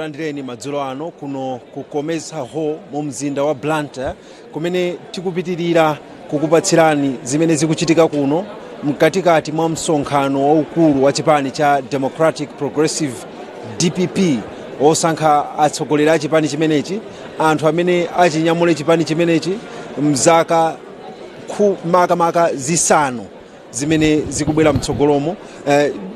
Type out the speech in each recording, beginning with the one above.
Tikulandireni madzulo ano kuno ku Comesa Hall mu mzinda wa Blantyre, kumene tikupitirira kukupatsirani zimene zikuchitika kuno mkatikati mwa msonkhano waukulu wa chipani cha Democratic Progressive, DPP, osankha atsogoleri a chipani chimenechi, anthu amene achinyamule chipani chimenechi mzaka makamaka 5 zimene zikubwera mtsogolomo.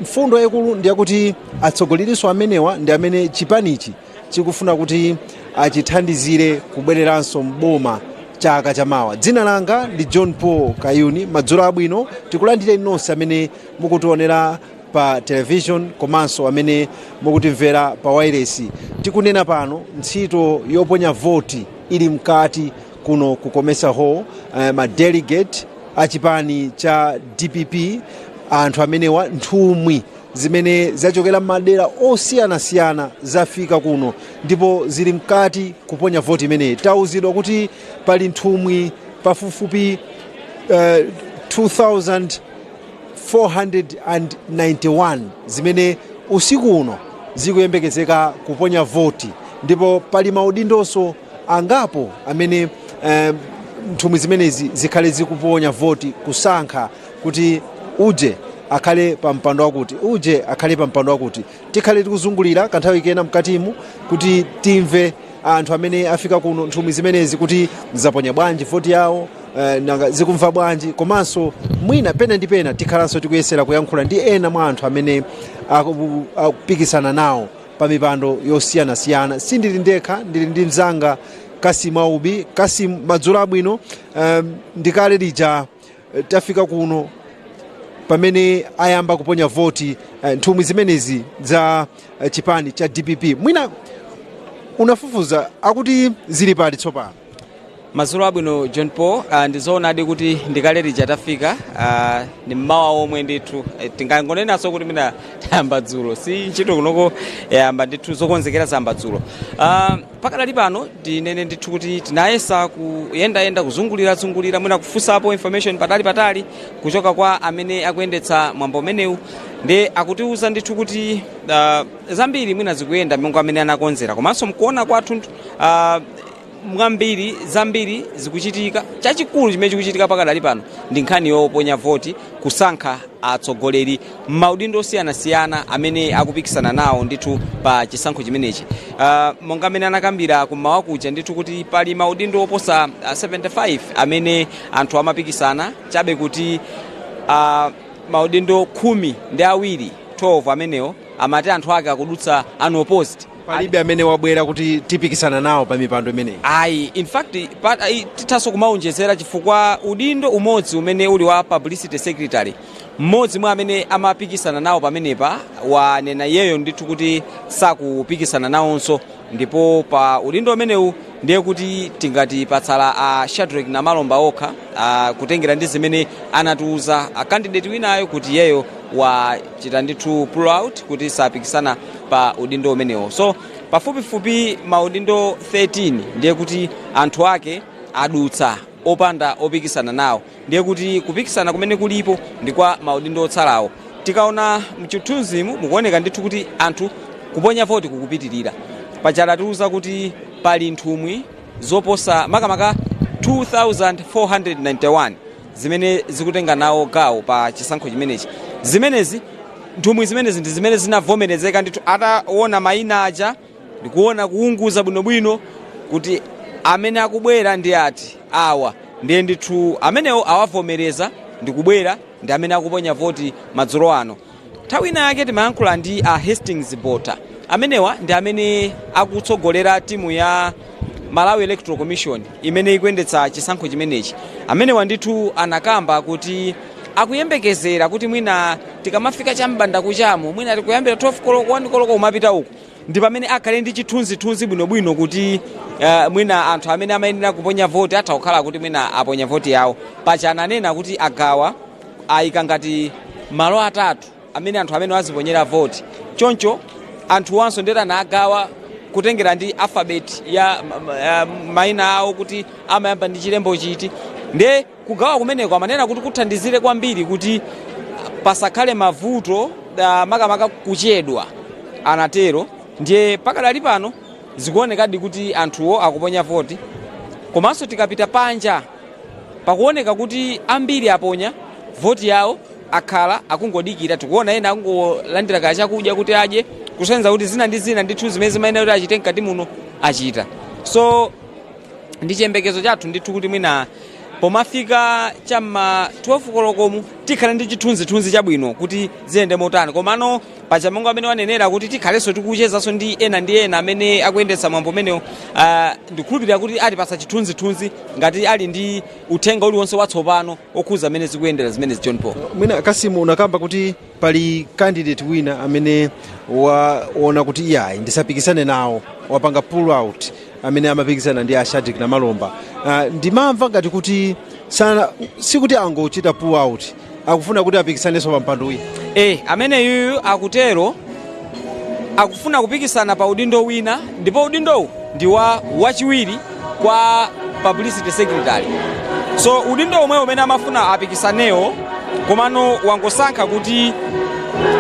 Mfundo yaikulu ndiyakuti atsogoleriso amenewa ndi amene chipanichi chikufuna kuti achithandizire kubwereranso mboma chaka chamawa. Dzina langa ndi John Paul Kayuni. Madzulo abwino, tikulandireni nonse amene mukutionera pa television komanso amene mukutimvera pa wireless. Tikunena pano, ntchito yoponya voti ili mkati kuno ku Comesa Hall. Ma delegate achipani cha DPP, anthu amenewa, nthumwi zimene zachokera madera osiyanasiyana, zafika kuno ndipo zili mkati kuponya voti imeneyi. Tauzidwa kuti pali nthumwi pafupifupi 2491 zimene usiku uno zikuyembekezeka kuponya voti, ndipo pali maudindonso angapo amene nthumwi zimenezi zikhale zikuponya voti kusankha kuti uje akhale pa mpando wakuti, uje akhale pa mpando wakuti. Tikhale tikuzungulira kanthawi kena mkatimu kuti timve anthu amene afika kuno, nthumwi zimenezi, kuti zaponya bwanji voti yawo, nanga zikumva bwanji. Komanso mwina pena ndi pena tikhalanso tikuyesera kuyankhula ndi ena mwa anthu amene akupikisana nawo pa mipando yosiyanasiyana. Sindili ndekha, ndili ndi mzanga Kasimu Aubi. Kasimu, madzulo abwino. Ndikale lija tafika kuno pamene ayamba kuponya voti nthumwi zimenezi za chipani cha DPP. Mwina unafufuza, akuti zili pali tsopano? Madzulo abwino, John Paul. Ndizoonadi kuti ndikale lija tafika, ndi mmawa omwe ndithu. Tingangonenanso kuti mina tayamba dzulo, si ntchito kunoko yayamba ndithu, zokonzekera zayamba dzulo. Pakadali pano ndinene ndithu kuti tinayesa kuyendayenda, kuzungulirazungulira, mwina kufunsapo information patali patali kuchoka kwa amene akuyendetsa mwambo umenewu, ndi akutiuza ndithu kuti zambiri mwina zikuyenda monga amene anakonzera, komanso mkuona kwathu mwambiri zambiri zikuchitika. Chachikulu chimene chikuchitika pakadali pano ndi nkhani yoponya voti, kusankha atsogoleri m'maudindo osiyanasiyana amene akupikisana nawo ndithu pa chisankho chimenechi. Monga amene anakambira kummawa kuja ndithu kuti pali maudindo oposa 75 amene anthu amapikisana, chabe kuti maudindo 12, 12 amenewo amati anthu ake akudutsa unopposed. Palibe amene wabwera kuti tipikisana nawo pa mipando imeneyi? Ayi, in fact tithanso kumaonjezera, chifukwa udindo umodzi umene uli wa publicity secretary, mmodzi mwa amene amapikisana nawo pamenepa wanena iyeyo ndithu kuti sakupikisana nawonso. Ndipo pa udindo umenewu ndiye kuti tingati patsala a Shadrack Namalomba okha, kutengera ndi zimene anatiuza a candidate winayo kuti iyeyo wachita ndithu pull out, kuti sapikisana pa udindo umenewo. So pafupifupi maudindo 13 ndiye kuti anthu ake adutsa opanda opikisana nawo. Ndiye kuti kupikisana kumene kulipo ndi kwa maudindo otsalawo. Tikaona mchithunzimu, mukuoneka ndithu kuti anthu kuponya voti kukupitirira. Pachala tiuza kuti pali nthumwi zoposa makamaka 2491 zimene zikutenga nawo gawo pa chisankho chimenechi. Zimenezi, nthumwi zimenezi, ndi zimene zinavomerezeka ndithu ataona mayina aja ndikuona kuunguza bwinobwino kuti amene akubwera ndi ati awa. Ndiye ndithu amenewo awavomereza ndikubwera, ndi amene akuponya voti madzulo ano. Nthawi ina yake timayankhula ndi a Hastings Bota. Amenewa ndi amene akutsogolera timu ya Malawi Electoral Commission imene ikuyendetsa chisankho chimenechi. Amenewa ndithu anakamba kuti akuyembekezera kuti mwina tikamafika cham'banda kuchamu, mwina tikuyambira 12 koloko, 1 koloko kumapita uku, ndi pamene akhale ndi chithunzithunzi bwinobwino kuti mwina anthu amene amayenera kuponya voti atha kukhala kuti mwina aponya voti yawo. Paja ananena kuti agawa, ayika ngati malo atatu amene anthu amene aziponyera voti. Choncho anthu wanso ndeti anagawa kutengera ndi alphabet ya mayina awo, kuti amayamba ndi chilembo chiti. Ndiye kugawa kumeneko amanena kuti kuthandizire kwambiri kuti pasakhale mavuto, makamaka kuchedwa, anatero. Ndiye pakadali pano zikuonekadi kuti anthuwo akuponya voti. Komanso tikapita panja, pakuoneka kuti ambiri aponya voti yawo, akhala akungodikira. Tikuona ena akungolandira kaya chakudya kuti adye, kusonyeza kuti zina ndi zina ndithu zimene zimayenera kuti achite mkati muno achita. So ndi chiyembekezo chathu ndithu kuti mwina pomafika cham'ma 12 kolokomu tikhale ndi chithunzithunzi chabwino kuti ziyende motani. Komano paja monga amene wanenera kuti tikhalenso tikuchezanso ndi ena ndi ena amene akuyendetsa mwambo umenewo, ndikukhulupirira kuti atipasa chithunzithunzi ngati ali ndi uthenga uliwonse watsopano okhuza amene zikuyendera zimenezi, John Paul. Mwina Kasimu, unakamba kuti pali candidate wina amene waona kuti iyayi, ndisapikisane nawo, wapanga pull out, amene amapikisana ndi a Shadric Namalomba. Ndimamva ngati kuti sana sikuti angochita pull out, akufuna kuti apikisanenso pa mpando wina. Amene yuyu akutero, akufuna kupikisana pa udindo wina, ndipo udindowu ndi wa wachiwiri kwa publicity secretary. So udindo omwe umene amafuna apikisanewo, komano wangosankha kuti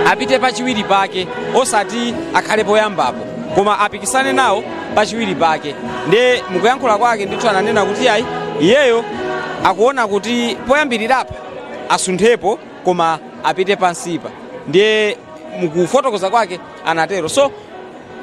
apite pachiwiri pake, osati akhale poyambapo, koma apikisane nawo pachiwiri pake. Ndiye mukuyankhula kwake ndithu ananena kuti ayi, iyeyo akuona kuti poyambirirapa asunthepo, koma apite pansipa. Ndiye mukufotokoza kwake anatero. So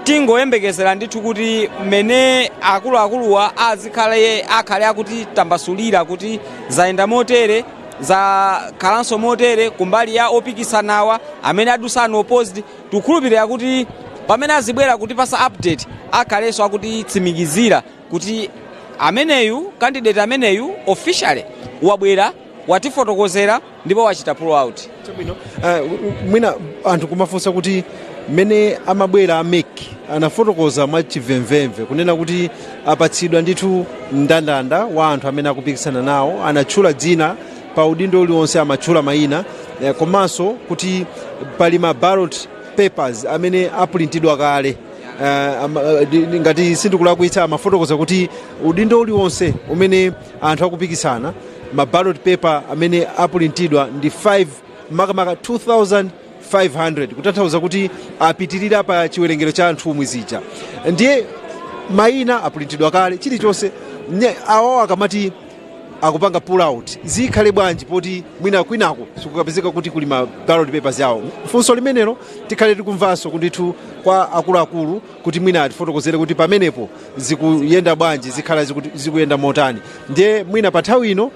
tingoyembekezera ndithu kuti mmene akuluakuluwa azikhale akhale akuti tambasulira kuti zayenda motere, zakhalanso motere kumbali ya opikisanawa amene adusa unopposed. Tikukhulupirira kuti pamene azibwera kutipasa update, akhalenso akutitsimikizira kuti ameneyu, candidate ameneyu, officially wabwera, watifotokozera ndipo wachita pull out. Chabwino. Mwina anthu kumafunsa kuti mmene amabwera a MEC anafotokoza mwachimvemvemve kunena kuti apatsidwa ndithu mndandanda wa anthu amene akupikisana nawo, anatchula dzina pa udindo uliwonse, amatchula mayina, komanso kuti pali ma ballot papers amene apulintidwa kale. Ngati sindikulakwitsa, amafotokoza kuti udindo uliwonse umene anthu akupikisana, ma ballot paper amene apulintidwa ndi 5, makamaka 2500, kutanthauza kuti apitirira pa chiwerengero cha nthumwi zija. Ndiye mayina apulintidwa kale, chilichonse. Awawo akamati akupanga pull out, zikhale bwanji poti mwina kwinako sikukapezeka kuti kuli ma ballot papers yawo? Funso limenelo tikhale tikumvanso kundithu kwa akuluakulu kuti mwina atifotokozere kuti pamenepo zikuyenda bwanji, zikhala zikuyenda motani. Ndiye mwina pa nthawi ino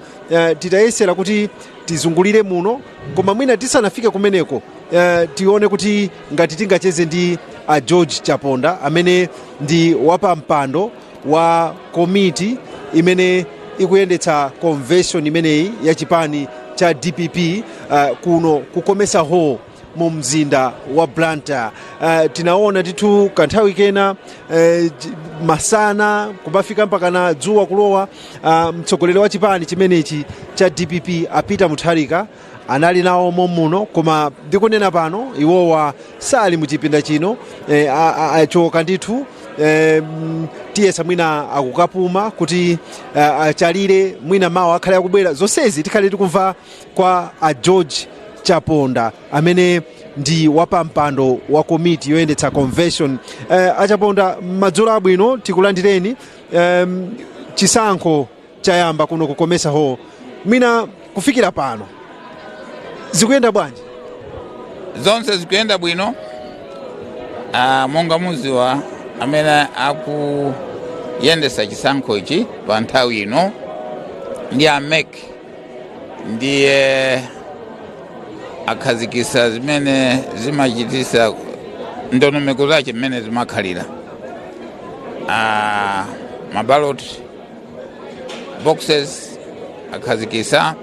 titayesera kuti tizungulire muno, koma mwina tisanafike kumeneko, tione kuti ngati tingacheze ndi a George Chaponda amene ndi wapampando wa komiti imene ikuyendetsa convention imeneyi ya chipani cha DPP kuno ku Comesa Hall mu mzinda wa Blantyre. Tinaona ndithu kanthawi kena masana kumafika mpakana dzuwa kulowa, mtsogoleri wa chipani chimenechi cha DPP a Peter Mutharika anali nawo momuno, koma ndikunena pano iwowa sali muchipinda chino, achoka ndithu. Tiyesa mwina akukapuma kuti achalire, mwina mawa akhale akubwera. Zonsezi tikhale tikumva kwa a George Chaponda amene ndi wapampando wa komiti yoyendetsa convention. Achaponda, madzulo abwino, tikulandireni. Chisankho chayamba kuno ku Comesa Hall, mwina kufikira pano zikuyenda bwanji? Zonse zikuyenda bwino. Monga muziwa, amene akuyendesa chisankho ichi pa nthawi ino ndi a MEC, ndiye akhazikisa zimene zimachitisa ndondomeko zache mmene zimakhalira. Ma ballot boxes akhazikisa,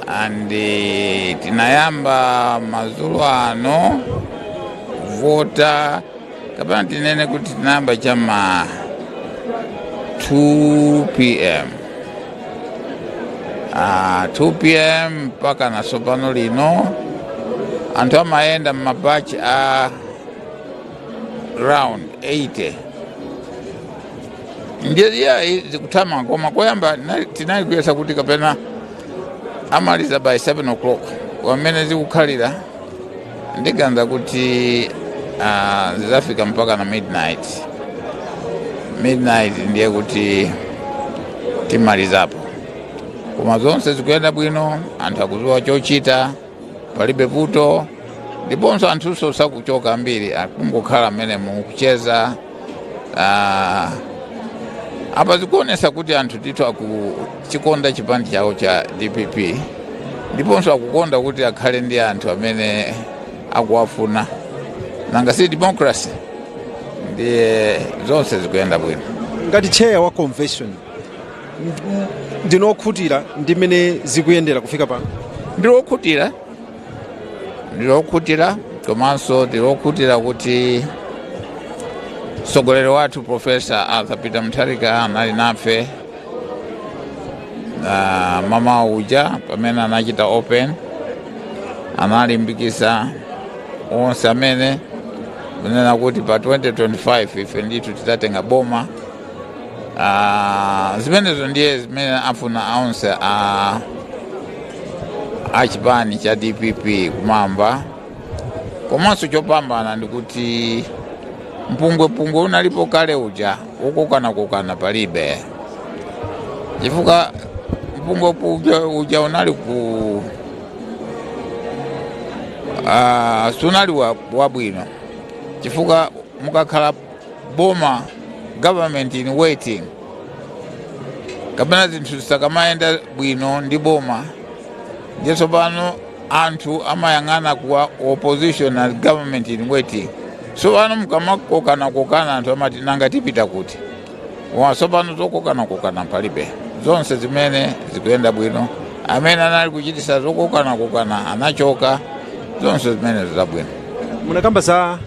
and tinayamba madzulo ano kuvota, kapena tinene kuti tinayamba chama 2 p.m., 2 p.m. mpaka nasopano lino. Anthu amayenda m'ma batch a round 80. Ndiye iyayi, zikuthamanga, koma koyamba tinali kuyesa kuti kapena amaliza by 7 o'clock. Pamene zikukhalira, ndiganiza kuti Zizafika mpaka na midnight. Midnight ndiye kuti timalizapo, koma zonse zikuyenda bwino, anthu akudziwa chochita, palibe vuto, ndiponso anthunso sakuchoka ambiri, akungokhala mmene mukucheza. Apa zikuonesa kuti anthu ndithu akuchikonda chipani chawo cha DPP, ndiponso akukonda kuti akhale ndi anthu amene akuwafuna. Nanga si democracy? Ndiye zonse zikuyenda bwino. Ngati chair wa convention, ndinokhutira ndi mmene zikuyendera kufika pano? Ndilokhutira, ndilokhutira, komanso ndilokhutira kuti mtsogoleri wathu, Professor Arthur Peter Mutharika, anali nafe mama uja pamene anachita open, analimbikisa onse amene kunena kuti pa 2025 ife ndithu titatenga boma. Zimenezo ndiye zimene afuna onse a achipani cha DPP kumamba. Komanso chopambana ndikuti mpungwepungwe unalipo kale uja wokokanakokana palibe, chifukwa mpungwepungwe uja unali ku sunali wabwino, chifukwa mukakhala boma, government in waiting, kapena zinthu zisakamayenda bwino ndi boma, ndiye tsopano anthu amayang'ana kuwa opposition and government in waiting. Tsopano mukamakokana-kokana, anthu amati, "Nanga tipita kuti?" Wa tsopano zokokana-kokana palibe, zonse zimene zikuyenda bwino. Amene anali kuchitisa zokokana-kokana anachoka, zonse zimenezo zabwino. Munakamba za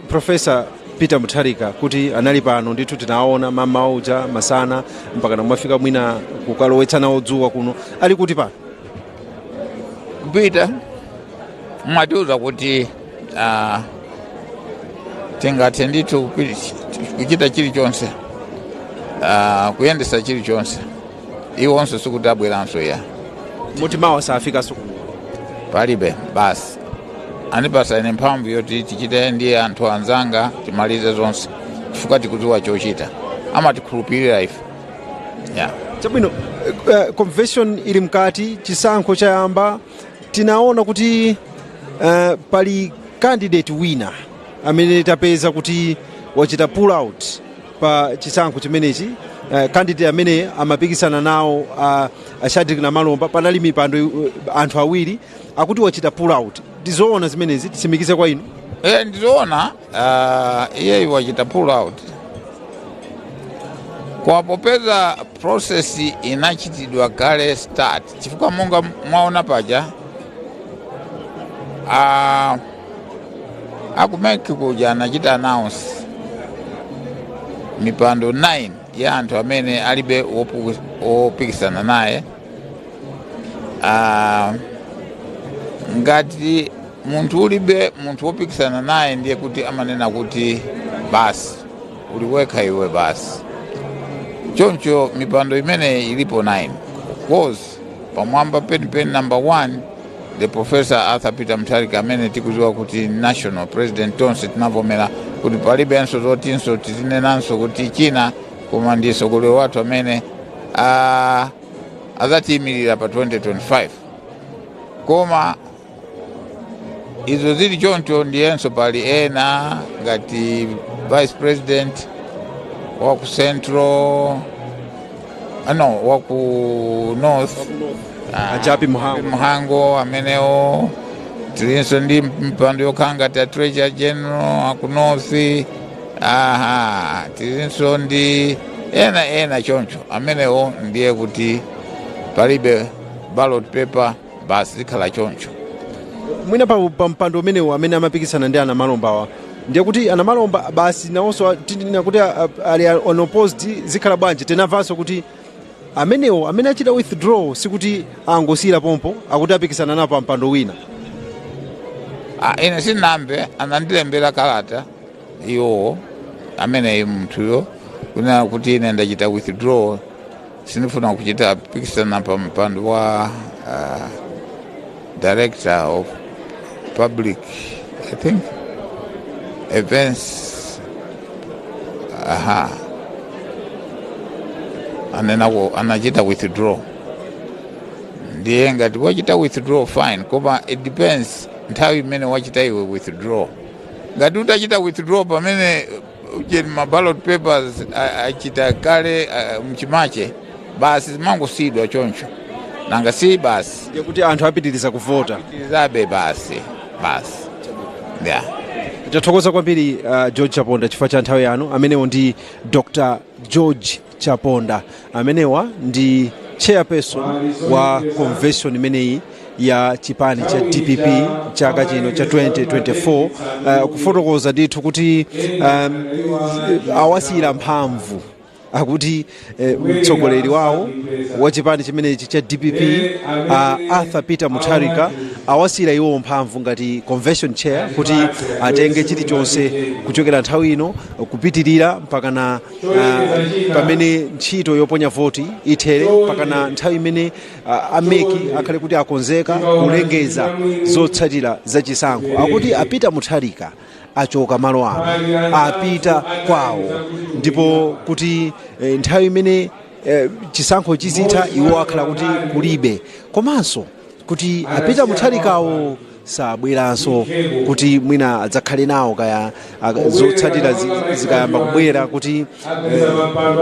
Professor Peter Mutharika kuti anali pano ndithu, tinaona mama uja masana mpaka namwafika mwina kukalowetsana dzuwa kuno. Ali kuti pano? Kupita mwatiuza kuti tingathe ndithu kuchita chilichonse, kuyendesa chilichonse. Iwonso sikuti abweranso ya. Muti mawa safikanso kuno? Palibe, basi, andipasa ine mphamvu yoti tichite ndi anthu anzanga, timalize zonse, chifukwa tikudziwa chochita, amatikhulupirira ife, yeah. Chabwino, convention ili mkati, chisankho chayamba. Tinaona kuti pali candidate wina amene tapeza kuti wachita pull out pa chisankho chimenechi, candidate amene amapikisana nawo a Shadrick Namalomba. Panali mipando anthu awiri, akuti wachita pull out. Ndizoona zimenezi? Titsimikize kwa inu. E, ndizoona. Iye wachita pull out kwa popeza process inachitidwa kale start, chifukwa monga mwaona paja, aku MEC kuja anachita announce mipando 9 ya anthu amene alibe wopikisana naye. Ngati munthu ulibe munthu wopikisana naye, ndiye kuti amanena kuti basi, uli wekha iwe basi. Choncho mipando imene ilipo 9, of course pamwamba penipeni, number 1, the Professor Arthur Peter Mutharika, amene tikudziwa kuti national president, tonse tinavomera kuti palibenso zotinso tizinenanso kuti china, koma ndi mtsogoleri wathu amene azatiyimirira pa 2025. Koma izo zili choncho, ndiyenso pali ena ngati vice president waku Central, no, waku North. A Jappie Mhango. Mhango amenewo. Tilinso ndi mpando yokhala ngati a treasurer general aku North. Aha, tilinso ndi ena ena choncho. Amenewo ndiye kuti palibe ballot paper, basi, zikhala choncho. Mwina pa mpando umenewu amene amapikisana ndi anamalombawa, ndiye kuti anamalomba basi nawonso tinena kuti ali unopposed? Zikhala bwanji? Tinamvanso kuti amenewo amene achita withdraw sikuti angosiyira pompo, akuti apikisana nawo pa mpando wina. Ah, ine sinamve. Anandilembera kalata iwowo ameneyi munthuyo kunena kuti ine ndachita withdraw, sindifuna kuchita pikisana pa mpando wa director of public, I think. Events, aha, anena anachita withdraw. Ndiye ngati wachita withdraw, fine, koma it depends nthawi imene wachita iwe withdraw. Ngati utachita withdraw pamene ujeni ma ballot papers achita kale mchimache, basi zimangosiyidwa choncho, nanga si basi. Ndiye kuti anthu apitiriza kuvota. Zabe basi basi, yeah. Tathokoza kwambiri, George Chaponda, chifukwa cha nthawi yanu. Amenewo ndi Dr George Chaponda, amenewa ndi chairperson wa convention imeneyi ya chipani cha DPP chaka chino cha 2024, kufotokoza ndithu kuti awasiyira mphamvu, akuti mtsogoleri wawo wa chipani chimenechi cha DPP, Arthur Peter Mutharika, awasiyira iwo mphamvu ngati convention chair kuti atenge chilichonse kuchokera nthawi ino kupitirira mpakana pamene ntchito yoponya voti ithere, mpakana nthawi imene a MEC akhale kuti akonzeka kulengeza zotsatira zachisankho. Akuti a Peter Mutharika achoka malo ano, apita kwawo, ndipo kuti nthawi imene chisankho chizitha iwo akhala kuti kulibe, komanso kuti a Peter Mutharikawo sabweranso kuti mwina adzakhale nawo kaya zotsatira zikayamba kubwera kuti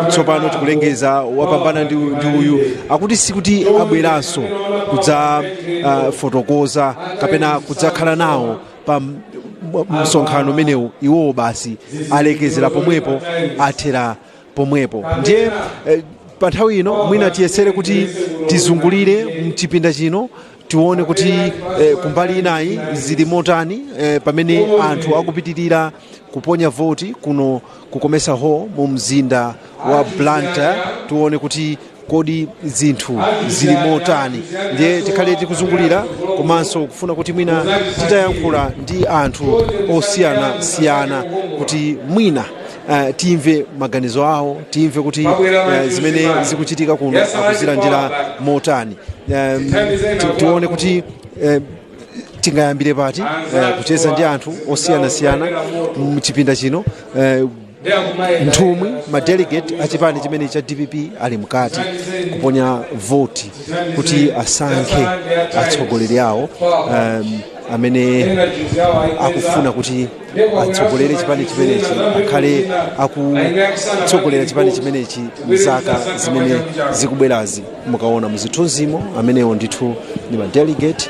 tsopano tikulengeza wapambana ndi uyu. Akuti sikuti abweranso kudza fotokoza kapena kudzakhala nawo pa msonkhano umenewu. Iwowo basi alekezera pomwepo, athera pomwepo. Ndiye pa nthawi ino mwina tiyesere kuti tizungulire mchipinda chino, tione kuti kumbali inayi zili motani, pamene anthu akupitirira kuponya voti kuno ku Comesa Hall mu mzinda wa Blantyre. Tione kuti kodi zinthu zili motani. Ndiye tikhale tikuzungulira komanso kufuna kuti mwina titayankhula ndi anthu osiyanasiyana kuti mwina timve maganizo awo, timve kuti zimene zikuchitika kuno akuzilandira motani. Tione kuti tingayambire pati kucheza ndi anthu osiyanasiyana mchipinda chino. Nthumwi, madelegate achipani chimene cha DPP ali mkati kuponya voti kuti asankhe atsogoleri awo amene akufuna kuti atsogolere chipani chimenechi, akhale akutsogolera chipani chimenechi mzaka zimene zikubwerazi. Mukaona muzithunzimo, amenewo ndithu ndi madelegate,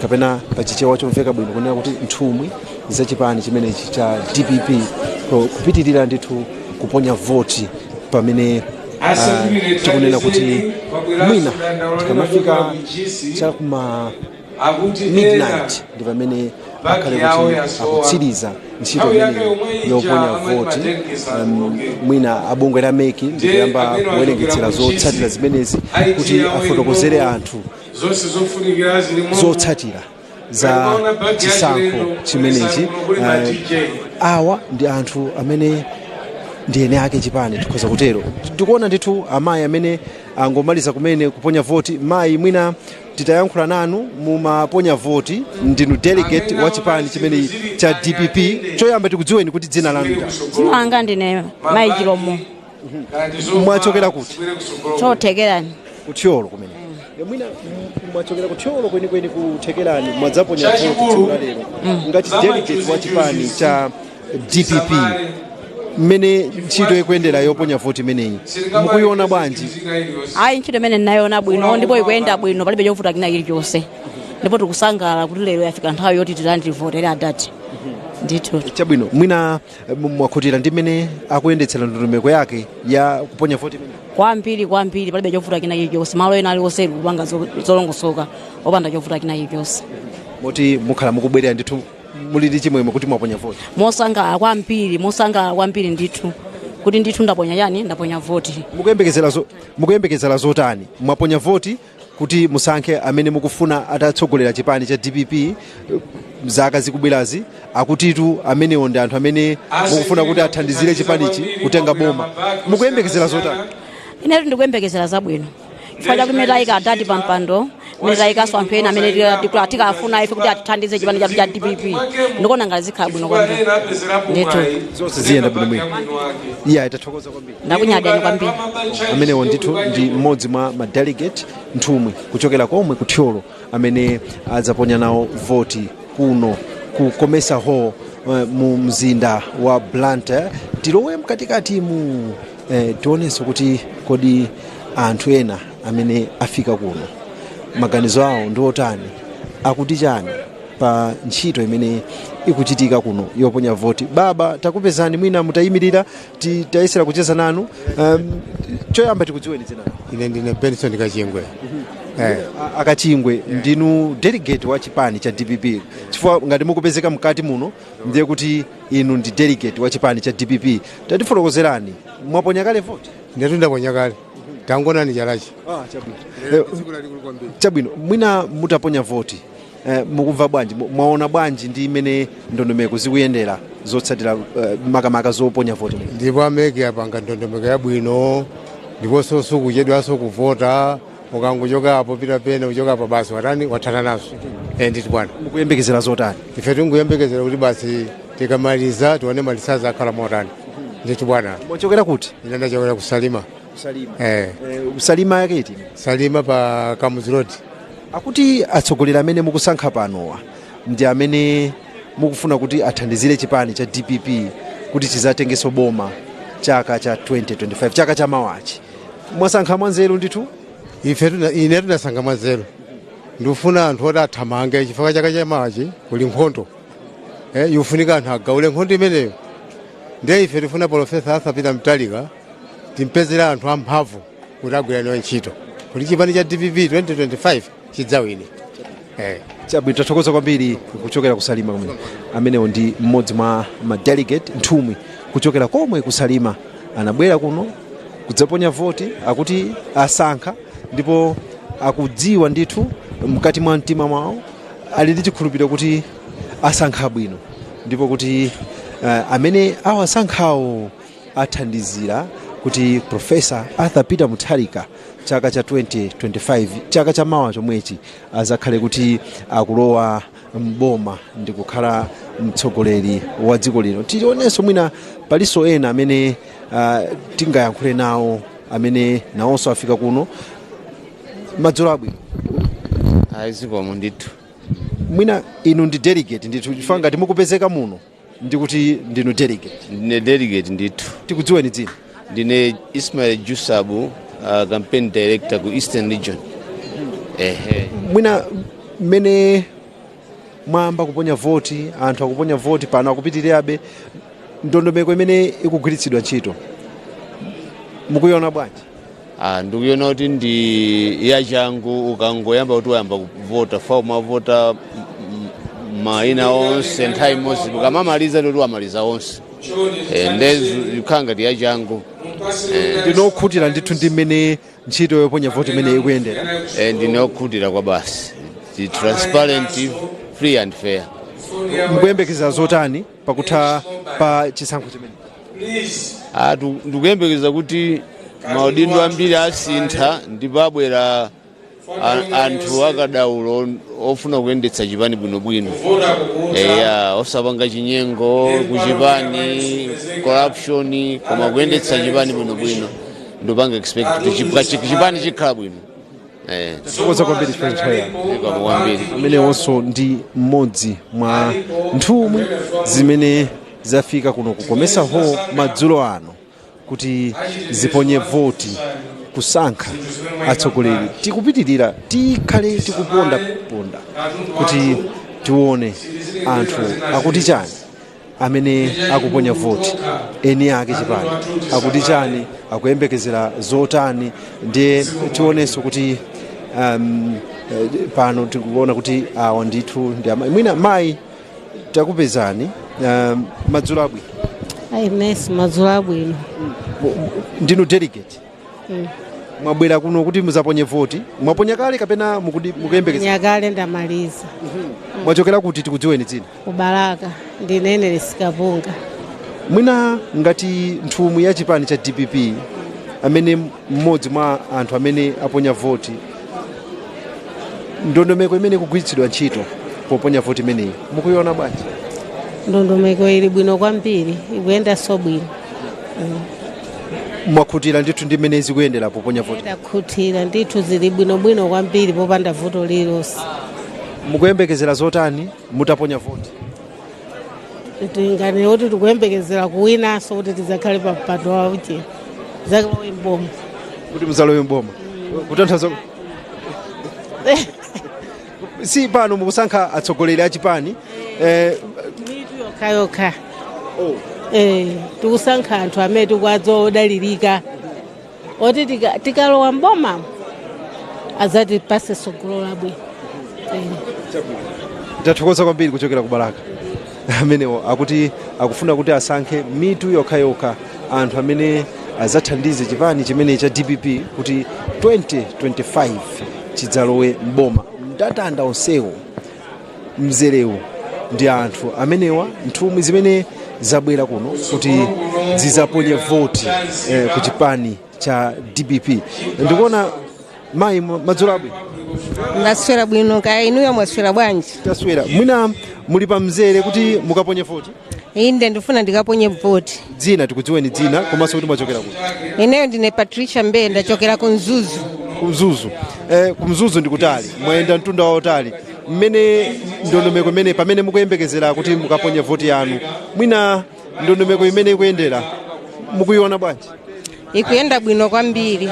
kapena pachichewa chomveka bwino kunena kuti nthumwi za chipani chimenechi cha DPP, kupitirira ndithu kuponya voti pamene tikunena kuti mwina tikamafika chakuma midnight ndi pamene akhale kuti akutsiriza ntchito imeneyi yoponya voti. Mwina abungwe la MEC ndikuyamba kuwerengetsera zotsatira zimenezi kuti afotokozere anthu zotsatira za chisankho chimenechi. Awa ndi anthu amene ndi ene ake chipani, tikhoza kutero. Tikuona ndithu amayi amene angomaliza kumene kuponya voti. Mayi, mwina titayankhula nanu, mumaponya voti, ndinu delegate wa chipani chimene cha DPP. Choyamba tikudziweni kuti dzina lanu ndani? Dzina langa ndine Mayi Chilomo. Mwachokera kuti? Chothekerani. Kuthyolo kumene. Mwina mwachokera kuthyolo kwenikweni kuthekerani, mwadzaponya voti tsiku la lero ngati delegate wa chipani cha DPP. Mmene ntchito ikuyendera yoponya voti imeneyi, mukuiona bwanji? Ayi, ntchito imene ndinayiona bwino ndipo ikuyenda bwino, palibe chovuta kina chilichonse, ndipo tikusangalala kuti lero yafika nthawi yoti titani, tivotere adati ndithu. Chabwino, mwina mwakhutira ndi mmene akuyendetsera ndondomeko yake ya kuponya voti imeneyi? Kwambiri kwambiri, palibe chovuta kina chilichonse. Malo ena aliwonse kupanga zolongosoka opanda chovuta kina chilichonse. Moti mukhala mukubwerera ndithu muli ndi chimwemwe kuti mwaponya voti? Mosangalala kwambiri, mosangalala kwambiri ndithu, kuti ndithu ndaponya chani, ndaponya voti. Mukuyembekezera zotani? Mwaponya voti kuti musankhe amene mukufuna atatsogolera chipani cha DPP zaka zikubwerazi. Akutitu amenewo ndi anthu amene mukufuna kuti athandizire chipanichi kutenga boma. Mukuyembekezera zotani? Inetu ndikuyembekezera zabwino chifukwa chakuti tayika adati pa mpando. Mmene tayikanso anthu ena amene tikafuna ife kuti atithandize chipani chathu cha DPP, ndikuona ngati zikhala bwino kwambiri ndithu. Zonse ziyenda bwinobwino. Iya, itathokoza kwambiri. Ndakunyadani kwambiri. Amenewo ndithu ndi mmodzi mwa madelegate, nthumwi kuchokera komwe kuThyolo amene adzaponya nawo voti kuno ku Comesa Hall mu mzinda wa Blantyre. Tilowe mkatikati mu tionenso kuti kodi anthu ena amene afika kuno maganizo awo ndi otani, akuti chani pa ntchito imene ikuchitika kuno yoponya voti. Baba, takupezani, mwina mutayimirira tayesera kucheza nanu. Choyamba tikudziweni dzina. Ine ndine Benson Kachingwe. Akachingwe, ndinu delegate wa chipani cha DPP, chifukwa ngati mukupezeka mkati muno ndiye kuti inu ndi delegate wa chipani cha DPP. Tatifotokozerani, mwaponya kale voti? Ndetu ndaponya kale, tangonani chalachi. Chabwino. Chabwino, mwina mutaponya voti mukumva bwanji? Mwaona bwanji ndi imene ndondomeko zikuyendera zotsatira makamaka zoponya voti mene? Ndipo a MEC apanga ndondomeko yabwino, ndiponso sukuchedwanso kuvota. Ukangochoka apo pita pene, uchoka apo basi, watani, wathana nazo. Nditi bwana. Mukuyembekezera zotani? Ife tikuyembekezera kuti basi tikamaliza tione malisazi akhala motani, nditi bwana. Mwachokera kuti? Ine ndachokera kuSalima. Salima? Eh. Salima yake iti? Salima pa Kamuzu Road. Akuti atsogoleri amene mukusankha panowa ndi amene mukufuna kuti athandizire chipani cha DPP kuti chizatengenso boma chaka cha 2025, chaka cha mawachi. Mwasankha mwanzeru ndithu? Ife ine tinasankha mwanzeru. Ndikufuna anthu oti athamange chifukwa chaka chamawachi kuli nkhondo, ikufunika anthu agaule nkhondo imeneyo. Ndiye ife tifuna Professor Arthur Peter Mutharika, timpezera anthu amphamvu kuti agwira nawo ntchito kuti chipani cha DPP 2025 chidzawine. Chabwino, tathokoza kwambiri kuchokera kuSalima kumene. Amenewo ndi mmodzi mwa madelegate, nthumwi kuchokera komwe kuSalima, anabwera kuno kudzaponya voti. Akuti asankha ndipo akudziwa ndithu mkati mwa mtima mwawo ali ndi chikhulupiriro kuti asankha bwino ndipo kuti amene awasankhawo athandizira kuti Professor Arthur Peter Mutharika chaka cha 2025, chaka cha mawa chomwechi, azakhale kuti akulowa mboma ndi kukhala mtsogoleri wa dziko lino. Tionenso mwina palinso ena amene tingayankhule nawo amene nawonso afika kuno. Madzulo abwino. Ayi, zikomo ndithu. Mwina inu ndi delegate ndithu, chifukwa ngati mukupezeka muno ndikuti ndinu delegate? Ndine delegate ndithu. Tikudziweni dzina. Ndine Ismail Jusabu, campaign director ku Eastern Region, ehe. Mwina mmene mwayamba kuponya voti, anthu akuponya voti pano, akupitirirabe, ndondomeko imene ikugwiritsidwa ntchito mukuiona bwanji? Ah, ndikuiona kuti ndi yachangu. Ukangoyamba kuti wayamba kuvota, fa umavota mayina onse nthawi imodzi, ukamamaliza ndoti wamaliza onse. Nde ikhala ngati yachangu. Ndinokhutira ndithu ndi mmene ntchito yoponya voti imene ikuyendera? Ndine okhutira kwa basi. Ndi transparent, free and fair. Mukuyembekeza zotani pakutha pa chisankho chimene? Ah, ndikuyembekeza kuti maudindo ambiri asintha ndipo abwera anthu akadaulo ofuna kuyendetsa chipani bwinobwino, eya, osapanga chinyengo kuchipani, corruption, koma kuyendetsa chipani bwinobwino. Ndipanga expect kuti chipani chikhala bwino. Tathokoza kwambiri chifukwa cha nthawi yanu. Zikomo kwambiri. Amenewonso ndi mmodzi mwa nthumwi zimene zafika kuno ku Comesa Hall madzulo ano kuti ziponye voti kusankha atsogoleri. Tikupitirira, tikhale tikupondaponda kuti tione anthu akuti chani, amene akuponya voti, eni ake chipani akuti chani, akuyembekezera zotani. Ndiye tionenso kuti pano tikuona kuti awa ndithu ndi amayi. Mwina mayi, takupezani, madzulo abwino. Ayi, nesi, madzulo abwino. Ndinu delegate? Mwabwera kuno kuti muzaponye voti. Mwaponya kale kapena mukuyembekeza? Nyakale, ndamaliza. Mwachokera kuti? Tikudziweni dzina. KuBalaka, ndinene Lisikapunga. Mwina ngati nthumwi ya chipani cha DPP, amene mmodzi mwa anthu amene aponya voti, Ndondomeko imene ikugwiritsidwa ntchito poponya voti imeneyi mukuiona bwanji? Ndondomeko ili bwino kwambiri, ikuyendanso bwino. Mwakhutira ndithu ndi mmene zikuyendera poponya voti? Ndakhutira ndithu, zili bwinobwino kwambiri popanda vuto lililonse. Mukuyembekezera zotani mutaponya voti? Tingani kuti tikuyembekezera kuwinanso kuti tidzakhale pa mpando wauche zakalowe mboma. Kuti muzalowe mboma, kutanthauza si pano mukusankha atsogoleri a chipani? Mitu yokhayokha. Tikusankha anthu amene tikuwadziwa, odalirika, oti tikalowa mboma adzatipase tsogolo labwino. Tathokoza kwambiri kuchokera ku Balaka. Amenewo akuti akufuna kuti asankhe mitu yokhayokha, anthu amene adzathandize chipani chimene cha DPP kuti 2025 chidzalowe mboma. Mndandanda onsewo, mzerewu, ndi anthu amenewa, nthumwi zimene zabwera kuno kuti zizaponye voti ku chipani cha DPP. Ndikuona mayi, madzulo abwino. Ndaswera bwino, kaya inuyo mwaswera bwanji? Taswera. Mwina muli pa mzere kuti mukaponye voti? Inde, ndifuna ndikaponye voti. Dzina, tikudziweni dzina komanso kuti mwachokera kuti? Ineyo ndine Patricia Mbeye, ndachokera ku Mzuzu. Kumzuzu. Kumzuzu ndikutali, mwayenda mtunda wautali. Mmene ndondomeko imene, pamene mukuyembekezera kuti mukaponye voti yanu, mwina ndondomeko imene ikuyendera mukuiona bwanji? Ikuyenda bwino kwambiri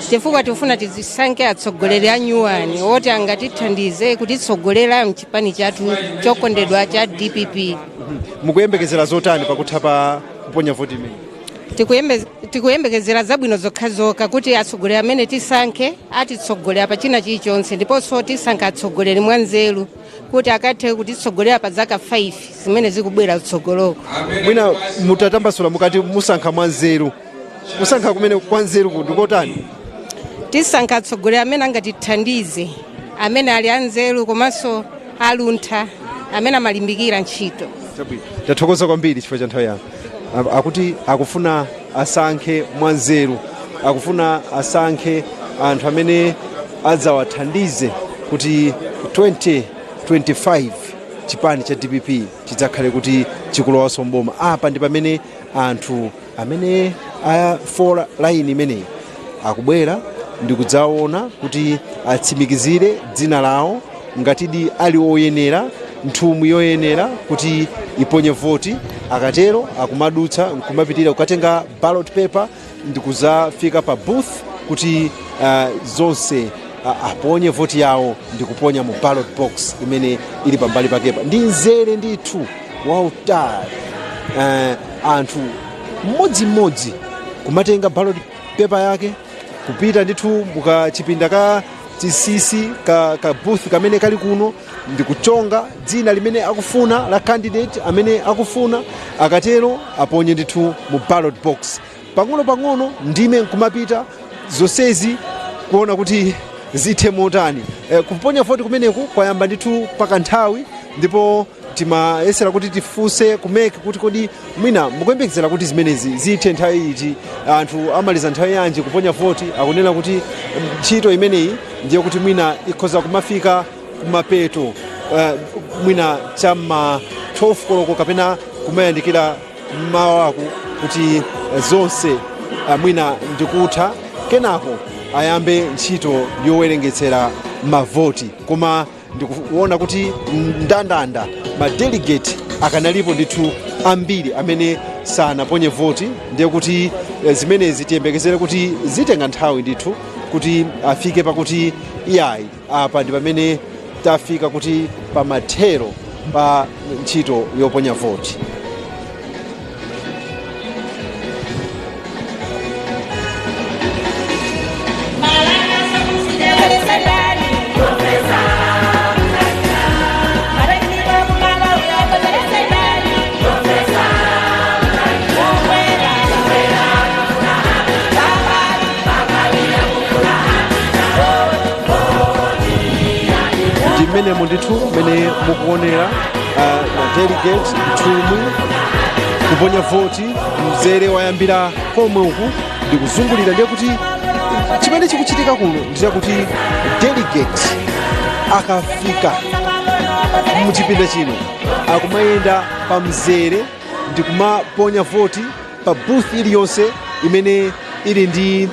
chifukwa tifuna tizisankhe atsogoleri a nyuwani oti angatithandize kutitsogolera mchipani chathu chokondedwa cha DPP. Mukuyembekezera zotani pakutha pa kuponya voti imene? Tikuyembekezera zabwino zokhazokha, kuti atsogoleri amene tisankhe atitsogolera pa china chilichonse, ndiponso tisankha atsogoleri mwanzeru kuti akathe kutitsogolera pa zaka 5 zimene zikubwera kutsogoloko. Mwina mutatambasula, mukati musankha mwanzeru, kusankha kumene kwanzeru ndikotani? Tisankha atsogoleri amene angatithandize, amene ali anzeru komanso aluntha, amene amalimbikira ntchito. Tathokoza kwambiri chifukwa cha nthawi yanu. Akuti akufuna asankhe mwanzeru, akufuna asankhe anthu amene adzawathandize kuti 2025 chipani cha DPP chidzakhale kuti chikulowanso mboma. Apa ndi pamene anthu amene afola line imeneyi akubwera ndi kudzaona kuti atsimikizire dzina lawo ngatidi ali oyenera, nthumwi yoyenera kuti iponye voti. Akatero akumadutsa nkumapitirira kukatenga ballot paper ndikuzafika pa booth kuti zonse aponye voti yawo ndikuponya mu ballot box imene ili pambali pakepa. Ndi mzere ndithu wautali, anthu mmodzimmodzi kumatenga ballot paper yake kupita ndithu mukachipinda ka chisisi ka booth kamene kali kuno ndikuchonga dzina limene akufuna la candidate amene akufuna. Akatero aponye ndithu mu ballot box pang'ono pang'ono, ndime nkumapita zonsezi kuona kuti zithe motani. Kuponya voti kumeneku kwayamba ndithu pakanthawi, ndipo timayesera kuti tifunse ku MEC kuti kodi mwina mukuyembekezera kuti zimenezi zithe nthawi iti, anthu amaliza nthawi yanji kuponya voti? Akunena kuti ntchito imeneyi ndiye kuti mwina ikhoza kumafika kumapeto mwina cham'ma 12 koloko kapena kumayandikira mmawaku kuti zonse mwina ndikutha, kenako ayambe ntchito yowerengetsera mavoti. Koma ndikuona kuti mndandanda madelegate akanalipo ndithu ambiri amene sanaponye voti, ndiye kuti zimenezi tiyembekezere kuti zitenga nthawi ndithu kuti afike pakuti iyayi, apa ndi pamene tafika kuti pamathero pa ntchito yoponya voti. Ndi mmenemo ndithu mmene mukuonera madelegate, nthumwi kuponya voti. Mzere wayambira komwe uku ndikuzungulira. Ndiye kuti chimene chikuchitika kuno ndi chakuti delegate Akafika muchipinda chino akumayenda pa mzere ndi kumaponya voti pa booth iliyonse imene ili ndi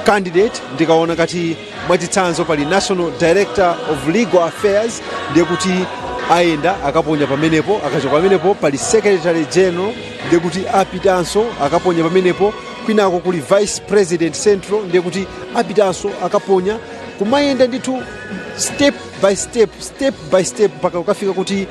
candidate. Ndikaona kati mwachitsanzo pali National Director of Legal Affairs, ndiye kuti ayenda akaponya pamenepo. Akachoka pamenepo pali Secretary General, ndiye kuti apitanso akaponya pamenepo. Kwinako kuli Vice President Central, ndiye kuti apitanso akaponya. Kumayenda ndithu step by step, step by step, mpaka ukafika kuti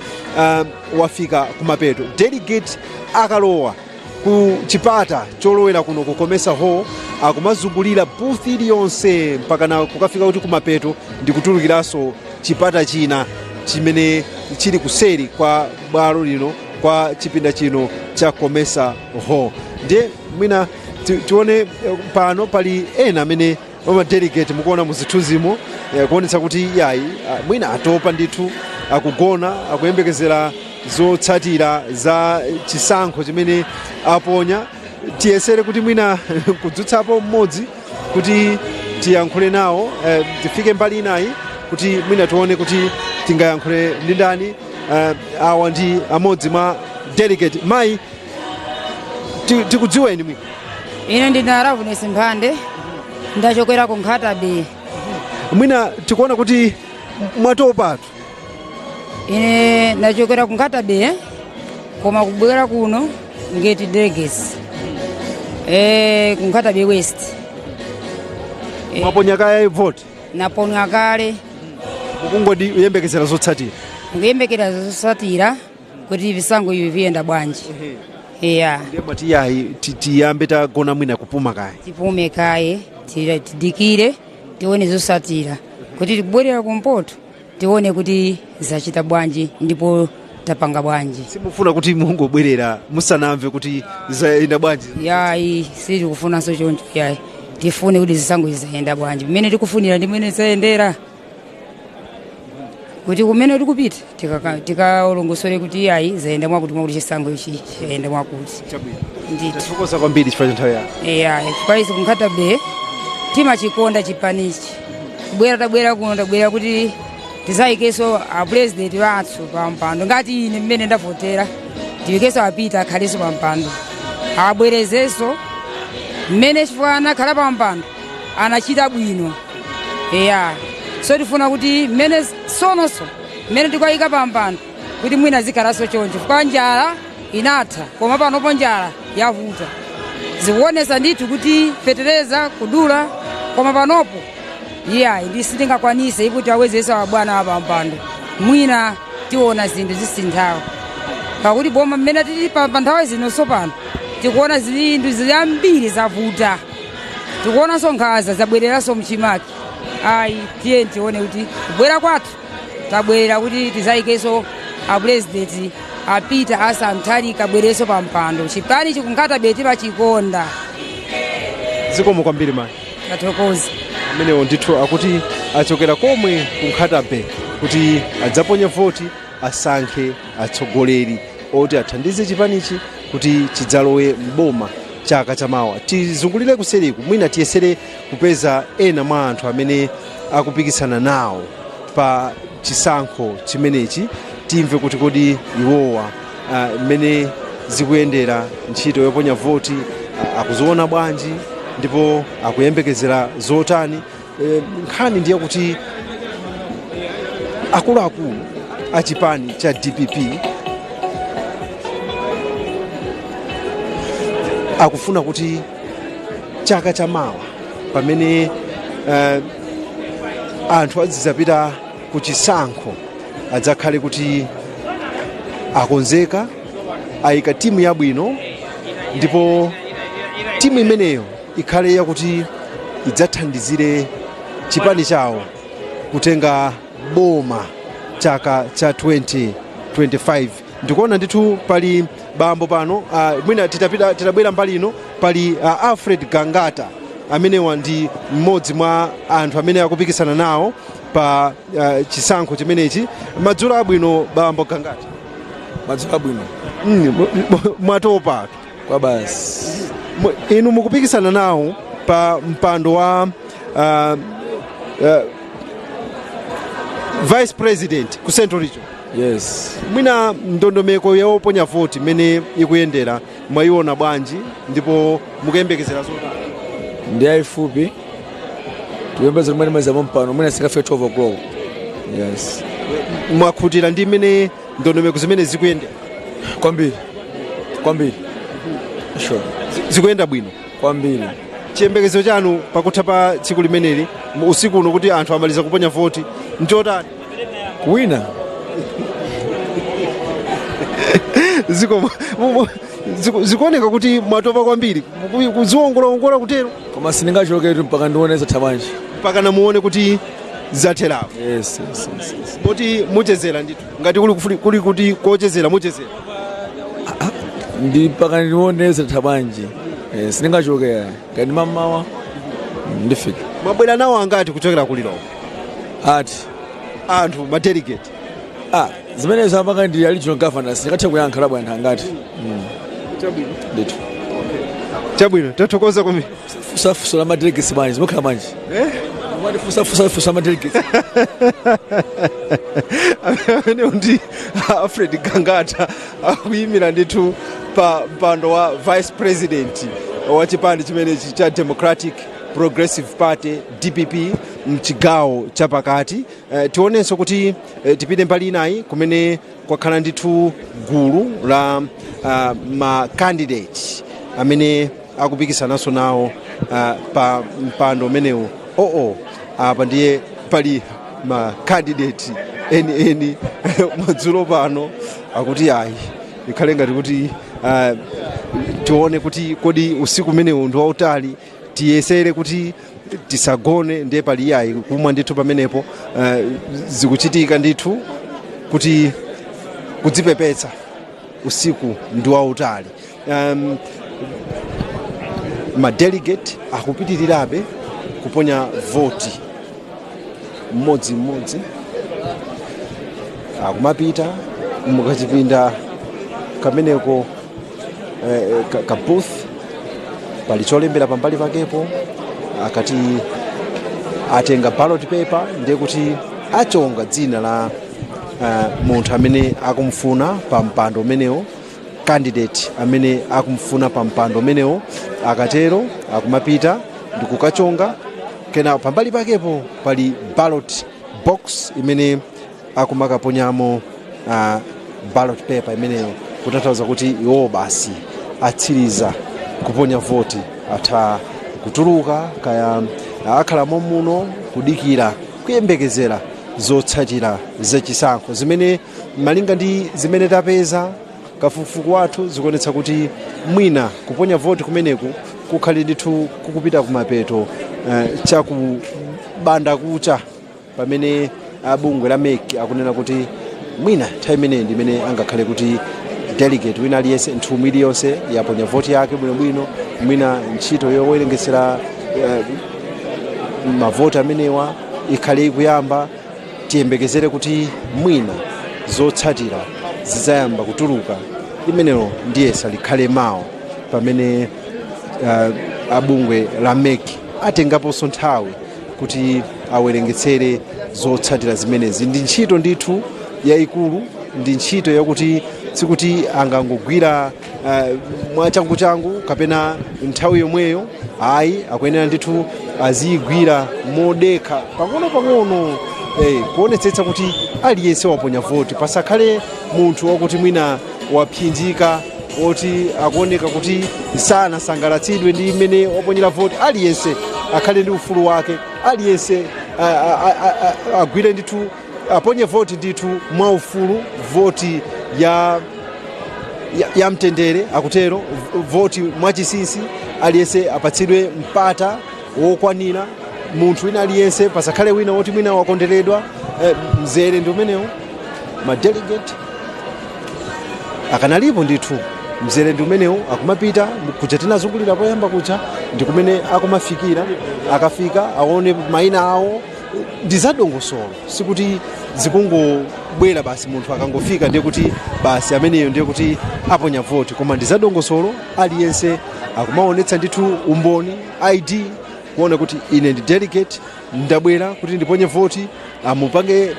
wafika kumapeto. Delegate akalowa ku chipata cholowera kuno ku Comesa Hall, akumazungulira booth iliyonse mpaka na kukafika kuti kumapeto ndi kutulukiranso chipata china chimene chili kuseri kwa bwalo lino, kwa chipinda chino cha Comesa Hall. Ndiye mwina tione pano pali ena amene amadelegate mukuona muzithunzimo, kuonetsa kuti yayi, mwina atopa ndithu, akugona, akuyembekezera zotsatira za chisankho chimene aponya. Tiyesere kuti mwina kudzutsapo mmodzi kuti tiyankhule nawo. Tifike mbali inayi kuti mwina tione kuti tingayankhule ndi ndani. Awa ndi amodzi mwa delegate. Mayi, tikudziweni mwina? Ine ndine Ravunesi Mphande, ndachokera ku Nkhata Bay. Mwina tikuona kuti mwatopatu. Ine ndachokera ku Nkhata Bay, koma kubwera kuno ngeti delegates ku Nkhata Bay West. Mwaponya kaya vote? Naponya kale. Mukungodi kuyembekezera zotsatira? Nkuyembekera zotsatira kuti visango ivi viyenda bwanji, iya. Ndiye mwati yayi, tiyambe tagona, mwina kupuma kaya. Tipume kaye, tidikire tione zotsatira kuti tikubwerera kumpoto tione kuti zachita bwanji ndipo tapanga bwanji. Simufuna kuti mungobwerera musanamve kuti zayenda bwanji? Yayi, sitikufunanso choncho, yayi. Tifune kuti zisango zizayenda bwanji mmene tikufunira ndi mmene zayendera, kuti kumene tikupita tikalongosole kuti yayi, zayenda mwakuti mwakuti, chisango ichi chayenda mwakuti ndithu. Tathokoza kwambiri chifukwa cha nthawi yanu. Eya, chifukwa izi ku Nkhata Bay timachikonda chipanichi. Kubwera tabwera kuno, tabwera kuti tizayikenso apurezidenti wathu pa mpando. Ngati ine mmene ndavotera, tiyikenso apita akhalenso pa mpando, abwerezenso mmene, chifukwa anakhala pa mpando anachita bwino. Eya, so tifuna kuti mmene sononso mmene tikayika pa mpando kuti mwina zikhalanso choncho, chifukwa njala inatha, koma panopo njala yavuta. Zikuonesa ndithu kuti fetereza kudula, koma panopo iyayi, ndi sitingakwanise ikuti awezesa wabwana apa mpando. Mwina tiona zinthu zisinthawo, pakuti boma mmene tili pa nthawi zino sopano tikuona zinthu zambiri zavuta, tikuonanso nkhanza zabwereranso mchimake. Ayi, tiye tione kuti kubwera kwathu tabwerera kuti tizayikenso apurezidenti apita asamthalika abwererenso pa mpando. Chipani chiku Nkhata Bay timachikonda. Zikomo kwambiri, mayi. Tathokoza. Amenewo ndithu akuti achokera komwe ku Nkhata Bay kuti adzaponye voti, asankhe atsogoleri oti athandize chipanichi kuti chidzalowe mboma chaka chamawa. Tizungulire kuseriku, mwina tiyesere kupeza ena mwa anthu amene akupikisana nawo pa chisankho chimenechi, timve kuti kodi iwowa mmene zikuyendera ntchito yoponya voti akuziona bwanji ndipo akuyembekezera zotani. Nkhani ndiye kuti akuluakulu a chipani cha DPP akufuna kuti chaka chamawa pamene anthu azidzapita ku chisankho adzakhale kuti akonzeka, ayika timu yabwino, ndipo timu imeneyo ikhale yakuti idzathandizire chipani chawo kutenga boma chaka cha 2025. Ndikuona ndithu pali bambo pano. Mwina titapita, titabwera mbali ino, pali Alfred Gangata. Amenewa ndi mmodzi mwa anthu amene akupikisana nawo pa chisankho chimenechi. Madzulo abwino, bambo Gangata. Madzulo abwino. Mwatopa? Kwa basi. Inu mukupikisana nawo pa mpando wa Vice president ku Central Region. Yes. Mwina ndondomeko yoponya voti mmene ikuyendera mwayiona bwanji, ndipo mukuyembekezera zotani? Ndi ayifupi, tikuyembeza kumene mazamo mpano mwina sikafika 12 o'clock. Yes. Mwakhutira ndi mmene ndondomeko zimene zikuyendera? Kwambiri, kwambiri, sure. Zikuyenda bwino? Kwambiri. Chiyembekezo chanu pakutha pa tsiku limeneli, usiku uno, kuti anthu amaliza kuponya voti, nchotani? Kuwina. Zikuoneka kuti mwatopa kwambiri kuziwongolaongola kutero. Koma sindingachoketu mpaka ndione zatha bwanji. Mpaka namuone kuti zatherapo. Yes. Moti muchezera ndithu, ngati kuli kuti kochezera muchezera? Ndi mpaka ndione zatha bwanji. Sindingachoke, ngati mamawa ndifika. Mwabwera nawo angati kuchokera kulilongwe? Ati? Anthu, madelegate. Ah, zimenezo apanga ndi regional governor, sindingathe kuyankha labwa anthu angati. Ndithu. Chabwino, tathokoza kwambiri. Fusafuso la madelegates bwanji, zimakhala bwanji? Eh? Mwati fusafusa la madelegates. Amene ndi Alfred Gangata, akuyimira ndithu pa mpando wa vice president wa chipani chimenechi cha Democratic Progressive Party, DPP, mchigawo chapakati. Tionenso kuti tipite mbali inayi kumene kwakhala ndithu gulu la ma candidate amene akupikisananso nawo pa mpando umenewu. Oo, apa ndiye pali ma candidate eni eni madzulo pano. Akuti ayi, ikhale ngati kuti tione kuti kodi usiku umenewu ndi wautali, tiyesere kuti tisagone. Ndiye pali iyayi kumwa ndithu pamenepo. Zikuchitika ndithu kuti kudzipepetsa, usiku ndi wautali. Madelegate akupitirirabe kuponya voti mmodzimmodzi, akumapita mukachipinda kameneko, ka booth, pali cholembera pambali pakepo. Akati atenga ballot paper, ndiye kuti achonga dzina la munthu amene akumfuna pa mpando umenewo, candidate amene akumfuna pa mpando umenewo. Akatero akumapita ndikukachonga, kena pambali pakepo pali ballot box imene akumakaponyamo ballot paper imeneyo, kutanthauza kuti iwowo basi atsiriza kuponya voti, atha kutuluka. Kaya akhala momuno kudikira, kuyembekezera zotsatira zachisankho zimene, malinga ndi zimene tapeza kafukufuku wathu, zikuonetsa kuti mwina kuponya voti kumeneku kukhale ndithu kukupita kumapeto chakubanda kucha, pamene abungwe la MEC akunena kuti mwina nthawi imeneyi ndi imene angakhale kuti delegate wina aliyense, nthumwi iliyonse, yaponya voti yake bwinobwino. Mwina ntchito yowerengesera mavoti amenewa ikhale ikuyamba. Tiyembekezere kuti mwina zotsatira zidzayamba kutuluka, imenelo ndiyesa likhale mawa, pamene abungwe la MEC atengaponso nthawi kuti awerengetsere zotsatira zimenezi. Ndi ntchito ndithu yayikulu, ndi ntchito yakuti sikuti angangogwira mwachanguchangu kapena nthawi yomweyo, ayi. Akuyenera ndithu aziyigwira modekha, pang'ono-pang'ono, kuonetsetsa kuti aliyense waponya voti, pasakhale munthu wakuti mwina wapsinjika, woti akuoneka kuti sanasangalatsidwe ndi mmene waponyera voti. Aliyense akhale ndi ufulu wake, aliyense agwire ndithu, aponye voti ndithu mwaufulu, voti ya mtendere, akutero, voti mwachinsinsi. Aliyense apatsidwe mpata wokwanira, munthu wina aliyense, pasakhale wina woti mwina wakonderedwa. Mzere ndi umenewo, madelegate akanalipo ndithu, mzere ndi umenewo, akumapita kuja tinazungulira poyamba kuja, ndi kumene akumafikira. Akafika aone mayina awo. Ndi zadongosolo, sikuti zikungobwera basi, munthu akangofika ndiye kuti basi ameneyo ndiye kuti aponya voti, koma ndi zadongosolo. Aliyense akumaonetsa ndithu umboni, ID. Kuona kuti ine ndi delegate, ndabwera kuti ndiponye voti, amupange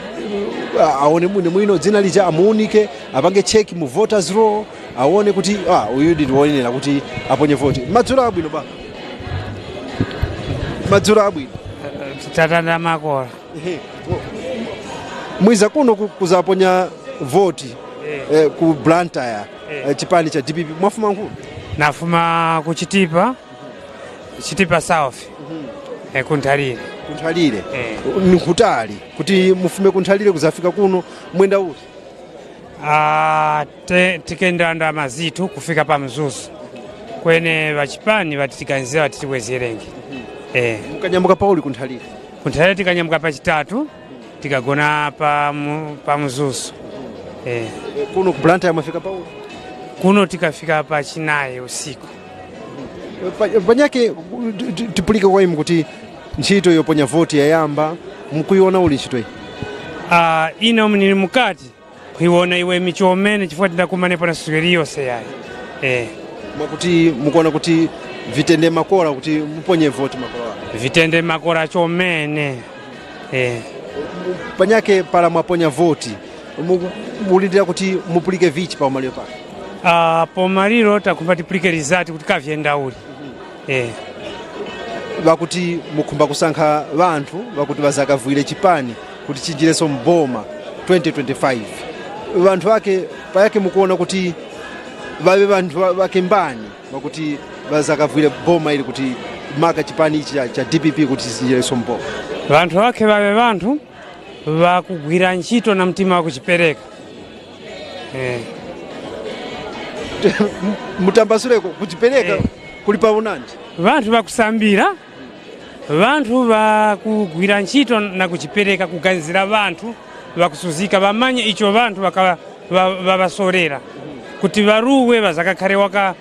aone mwino mwino dzina lija, amuunike, apange check mu voters roll, aone kuti uyu ndi woyenera kuti aponye voti. Madzulo abwino ba, madzulo abwino. Tatanda makola. Ehe. Mwiza kuno kuzaponya voti ku Blantyre, chipani cha DPP. Mwafuma nkulu? Nafuma ku Chitipa, Chitipa South, kuNthalire. KuNthalire? Eh. Ni kutali kuti mufume kuNthalire kuzafika kuno, mwenda uti? Ah, tikendanda mazitu kufika pa Mzuzu kwene vachipani vatitiganizira vatitiwezerenge. Mukanyamuka pauli kuNthalire? KuNthalire tikanyamuka pachitatu, tikagona pa Mzuzu. Kuno ku Blantyre mwafika pauli? Kuno tikafika pachinayi usiku. Panyake tipulike kwa imu kuti ntchito yoponya voti yayamba, mukuiona uli ntchito iyi? Ah, ino nili mukati kuiona iwe michomene chifukwa tindakumanepo na siku iliyonse yayi. Mwakuti mukuona kuti vitende makola kuti muponye voti makola wake? Vitende makola chomene. Panyake pala mwaponya voti, mulindira kuti mupulike vichi pa umaliro pake? Ah, pomaliro takumba tipulike result kuti kavyenda uli. Vakuti mukhumba kusankha vanthu vakuti vazakavwire chipani kuti chinjirenso mboma 2025, vanthu vake payake mukuona kuti vave vanthu vake mbani vakuti vazakavwire boma ili, kuti maka chipani ichi cha DPP kuti chinjirenso mboma? Vanthu vake vave vanthu vakugwira ntchito na mtima wakuchipereka. Mutambasuleko, kuchipereka kuli paunanji? Vanthu vakusambira, vanthu vakugwira ntchito na kuchipereka, kuganizira vanthu vakusuzika, vamanye icho vanthu vavasolera kuti varuwe vazakakhale waka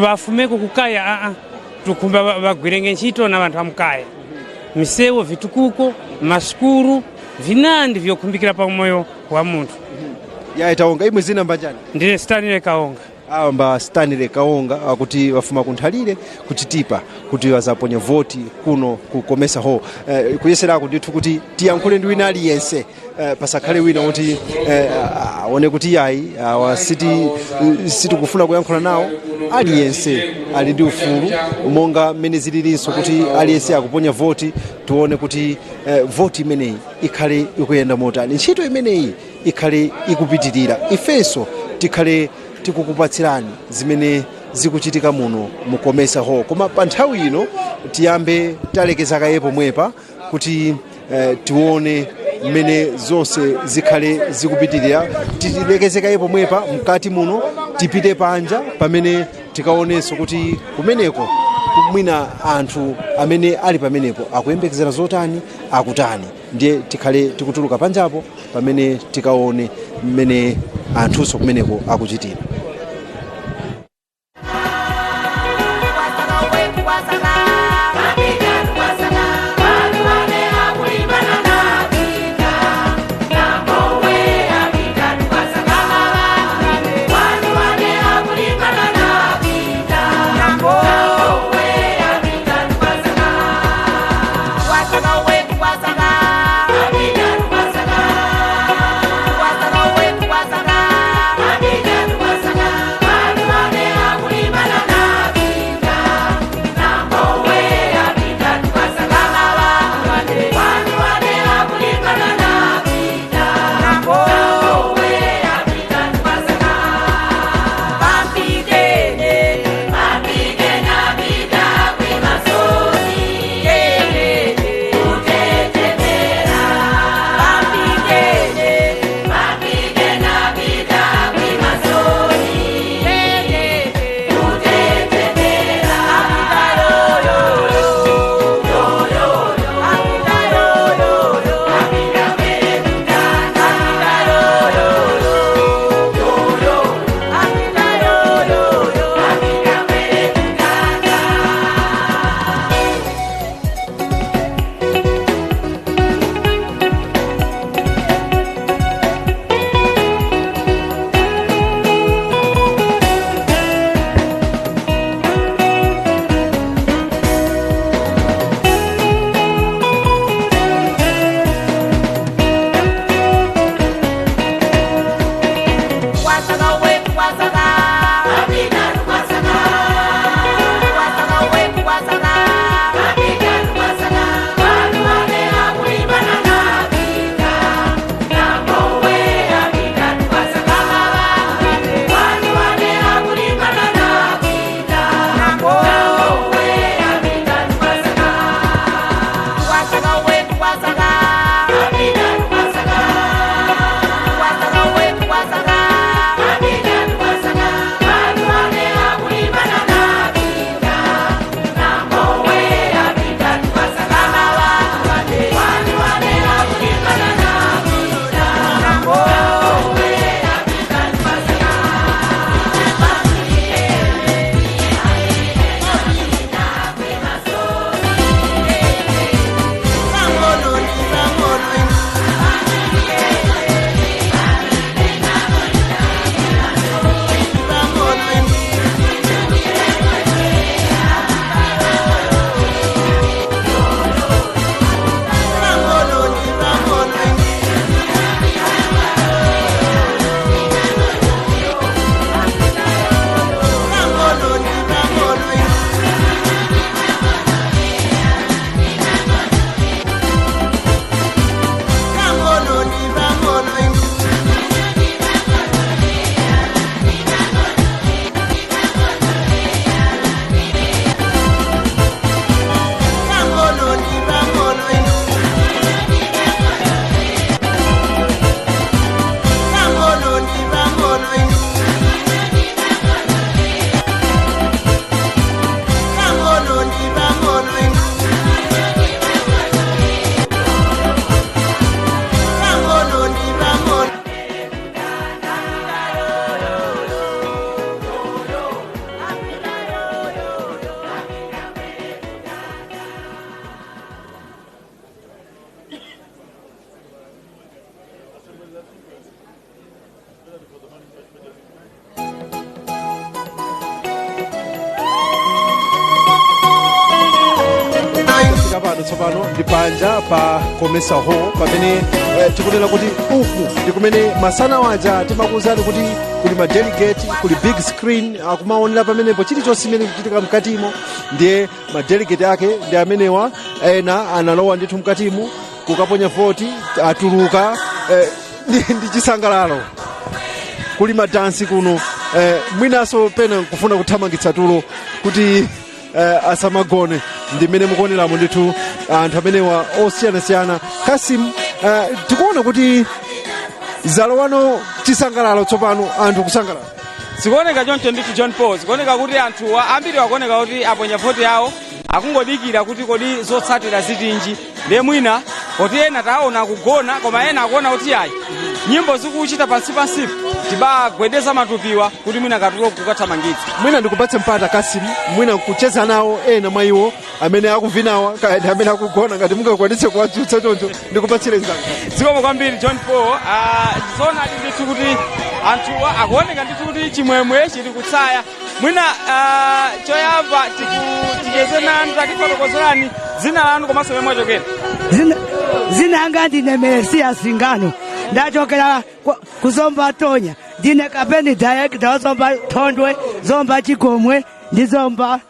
vafumeko kukaya. Aa, tukhumba vagwirenge ntchito na vanthu amkaya, misewu, vitukuko, masukuru, vinandi vyokhumbikira pa umoyo wa munthu. Yayi, taonga. Imwe zina mbanjani? Ndine Stanley Kaonga. Awa mba Stanley Kaonga, akuti wafuma kuNthalire kuChitipa kuti wazaponya voti kuno ku Comesa Hall. Kuyeserako ndithu kuti tiyankhule ndi wina aliyense, pasakhale wina kuti aone kuti yayi, awa sitikufuna kuyankhula nawo. Aliyense ali ndi ufulu monga mmene zililinso kuti aliyense akuponya voti. Tione kuti voti imeneyi ikhale ikuyenda motani, ntchito imeneyi ikhale ikupitirira, ifenso tikhale tikukupatsirani zimene zikuchitika muno mu Comesa Hall. Koma pa nthawi ino tiyambe talekeza kaye pomwepa kuti tione mmene zonse zikhale zikupitirira. Tilekeze kaye pomwepa mkati muno, tipite panja pamene tikaonenso kuti kumeneko mwina anthu amene ali pamenepo akuyembekezera zotani, akutani. Ndiye tikhale tikutuluka panjapo pamene tikaone mmene anthunso kumeneko akuchitira. Wasaka. Pano tsopano ndi panja pa Comesa Hall pamene tikunena kuti uku ndi kumene masana waja timakuwuzani kuti kuli ma delegate, kuli big screen akumaonera pamenepo chilichonse chimene kuchitika mkatimo. Ndiye ma delegate ake ndi amenewa. Ena analowa ndithu mkatimu kukaponya voti, atuluka ndi chisangalalo. Kuli madansi kuno, mwinanso pena nkufuna kuthamangitsa tulo kuti asamagone. Ndi mmene mukuoneramo ndithu anthu amenewa osiyanasiyana. Kasim, tikuona kuti zalowano chisangalalo tsopano, anthu kusangalala. Zikuoneka choncho ndithu, John Paul. Zikuoneka kuti anthuwa ambiri akuoneka kuti aponya voti yawo, akungodikira kuti kodi zotsatira zitinji. Ndiye mwina poti ena taona akugona, koma ena akuona kuti ayi, nyimbo zikuchita pansipansipo, tibagwedeza matupiwa kuti mwina katulo kukathamangitsa. Mwina ndikupatse mpata, Kasim, mwina nkucheza nawo ena mwa iwo amene akuvinawa kaya ndi amene akugona, ngati mungakwanitse kuwadzutsa choncho. Ndikupatsire nzanga. Zikomo kwambiri, John Paul. Zoonadi ndithu kuti anthuwa akuoneka ndithu kuti chimwemwe chili kutsaya. Mwina choyamba ticheze nanu, tatifotokozerani dzina lanu komanso momwe mwachokera. Zina yanga ndine Mesia Singano, ndachokera kuzomba Tonya. Ndine campaign director wa Zomba Thondwe, Zomba Chigomwe ndi Zomba.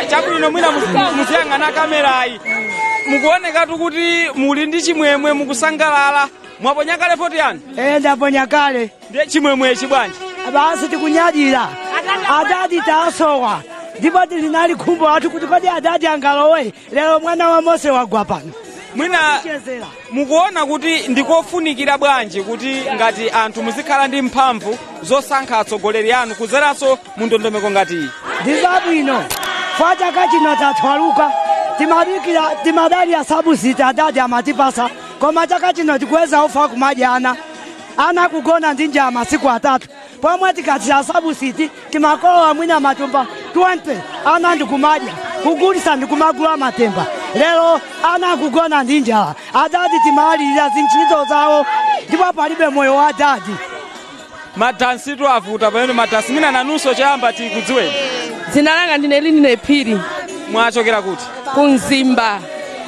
Chabwino, mwina muziyang'ana kamerayi. Mukuonekatu kuti muli ndi chimwemwe, mukusangalala. Mwaponya kale voti yanu? E, ndaponya kale. Ndiye chimwemwechi bwanji? Basi, tikunyadira adadi tasowa, ndipo tilinali khumbo athu kuti kodi adadi angalowe. Lero mwana wa Mose wagwa pano. Mwina Chezera. mukuona kuti ndikofunikira bwanji kuti ngati anthu muzikhala ndi mphamvu zosankha atsogoleri anu kudzeranso mu ndondomeko ngati iyi? Ndi zabwino fa chaka chino tathwaluka, timadikira, timadalira subsidy adadi amatipasa, koma chaka chino tikuweza ufa kumadya ana, ana kugona ndi njala masiku 3, pomwe tikatsira subsidy timakolowa mwina matumba 20, ana ndikumadya, kugulisa ndikumagula matemba. Lero ana akugona ndi njala. Adadi timalirira zintchito zawo, ndipo palibe moyo wa adadi. Madansitu avuta pamene madansi. Mwina nanunso choyamba tikudziweni. Dzina langa ndine Linine Phiri. Mwachokera kuti? Kumzimba.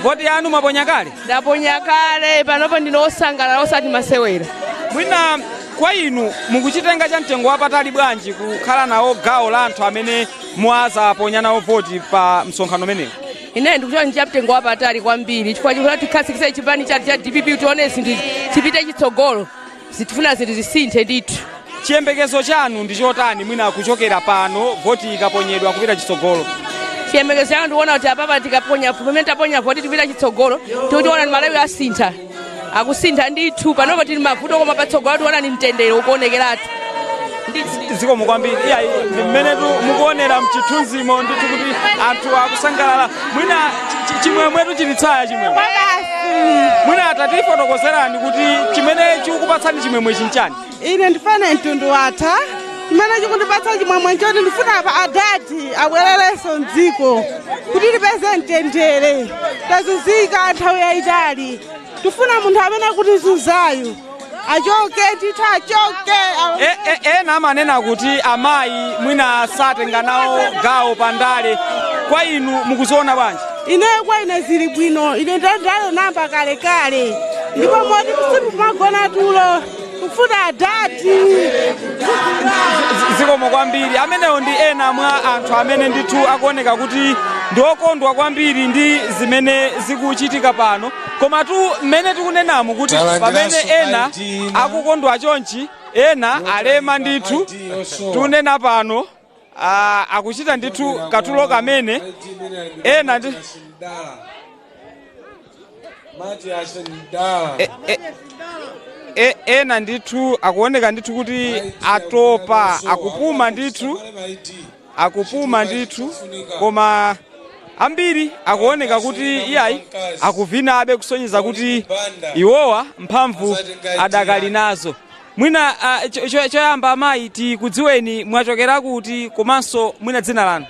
Voti yanu mwaponya kale? Ndaponya kale. Panopo ndine osangalala osati masewera. Mwina kwa inu mukuchitenga cha mtengo wapatali bwanji kukhala nawo gawo la anthu amene mwazaponya nawo voti pa msonkhano umenewu? Ine ndikuti cha mtengo wapatali kwambiri chifukwa chikuti tikhazikitse chipani chathu cha DPP, tione zinthu chipite chitsogolo. Zitifuna zinthu zisinthe ndithu. Chiyembekezo chanu ndi chotani mwina kuchokera pano voti ikaponyedwa kupita chitsogolo? Chiyembekezo changa ndikuona kuti apapa tikaponya, pamene taponya voti, tipita chitsogolo. Tikutiona ni Malawi asintha, akusintha ndithu. Panopo tili mavuto, koma patsogolo tiona ni mtendere ukuonekeratu. Zikomo kwambiri. Iya, ndi mmenetu mukuonera mchithunzimo ndithu kuti anthu akusangalala. Mwina chimwemwetu chili tsaya, chimwemwe. Mwina tatifotokozerani kuti chimene chikukupatsani chimwemwe chinchani? Ine ndifane mtundu watha. Chimene chikundipatsa chimwemwe nchoti ndifuna apa adadi abwererenso mdziko kuti tipeze mtendere. Tazunzika nthawi yayitali. Tifuna munthu amene akutizunzayo achoke ndithu, achoke. Ena amanena kuti amayi mwina satenga nawo gawo pandale. Kwa inu mukuziona bwanji? Ineyo kwa ine zili bwino. Ine ndandale namba kalekale, ndipo moti sikumagona tulo kufuna adadi. Zikomo kwambiri. Amenewo ndi ena mwa anthu amene ndithu akuoneka kuti ndi okondwa kwambiri ndi zimene zikuchitika pano. Komatu mmene tikunenamu kuti pamene ena akukondwa chonchi, ena alema ndithu. Tunena pano akuchita ndithu katulo kamene ena ndi ena ndithu akuoneka ndithu kuti atopa, akupuma ndithu, akupuma ndithu, koma ambiri akuoneka kuti iyayi, akuvinabe kusonyeza kuti iwowa mphamvu adakali nazo. Mwina choyamba amayi tikudziweni, mwachokera kuti komanso mwina dzina lanu?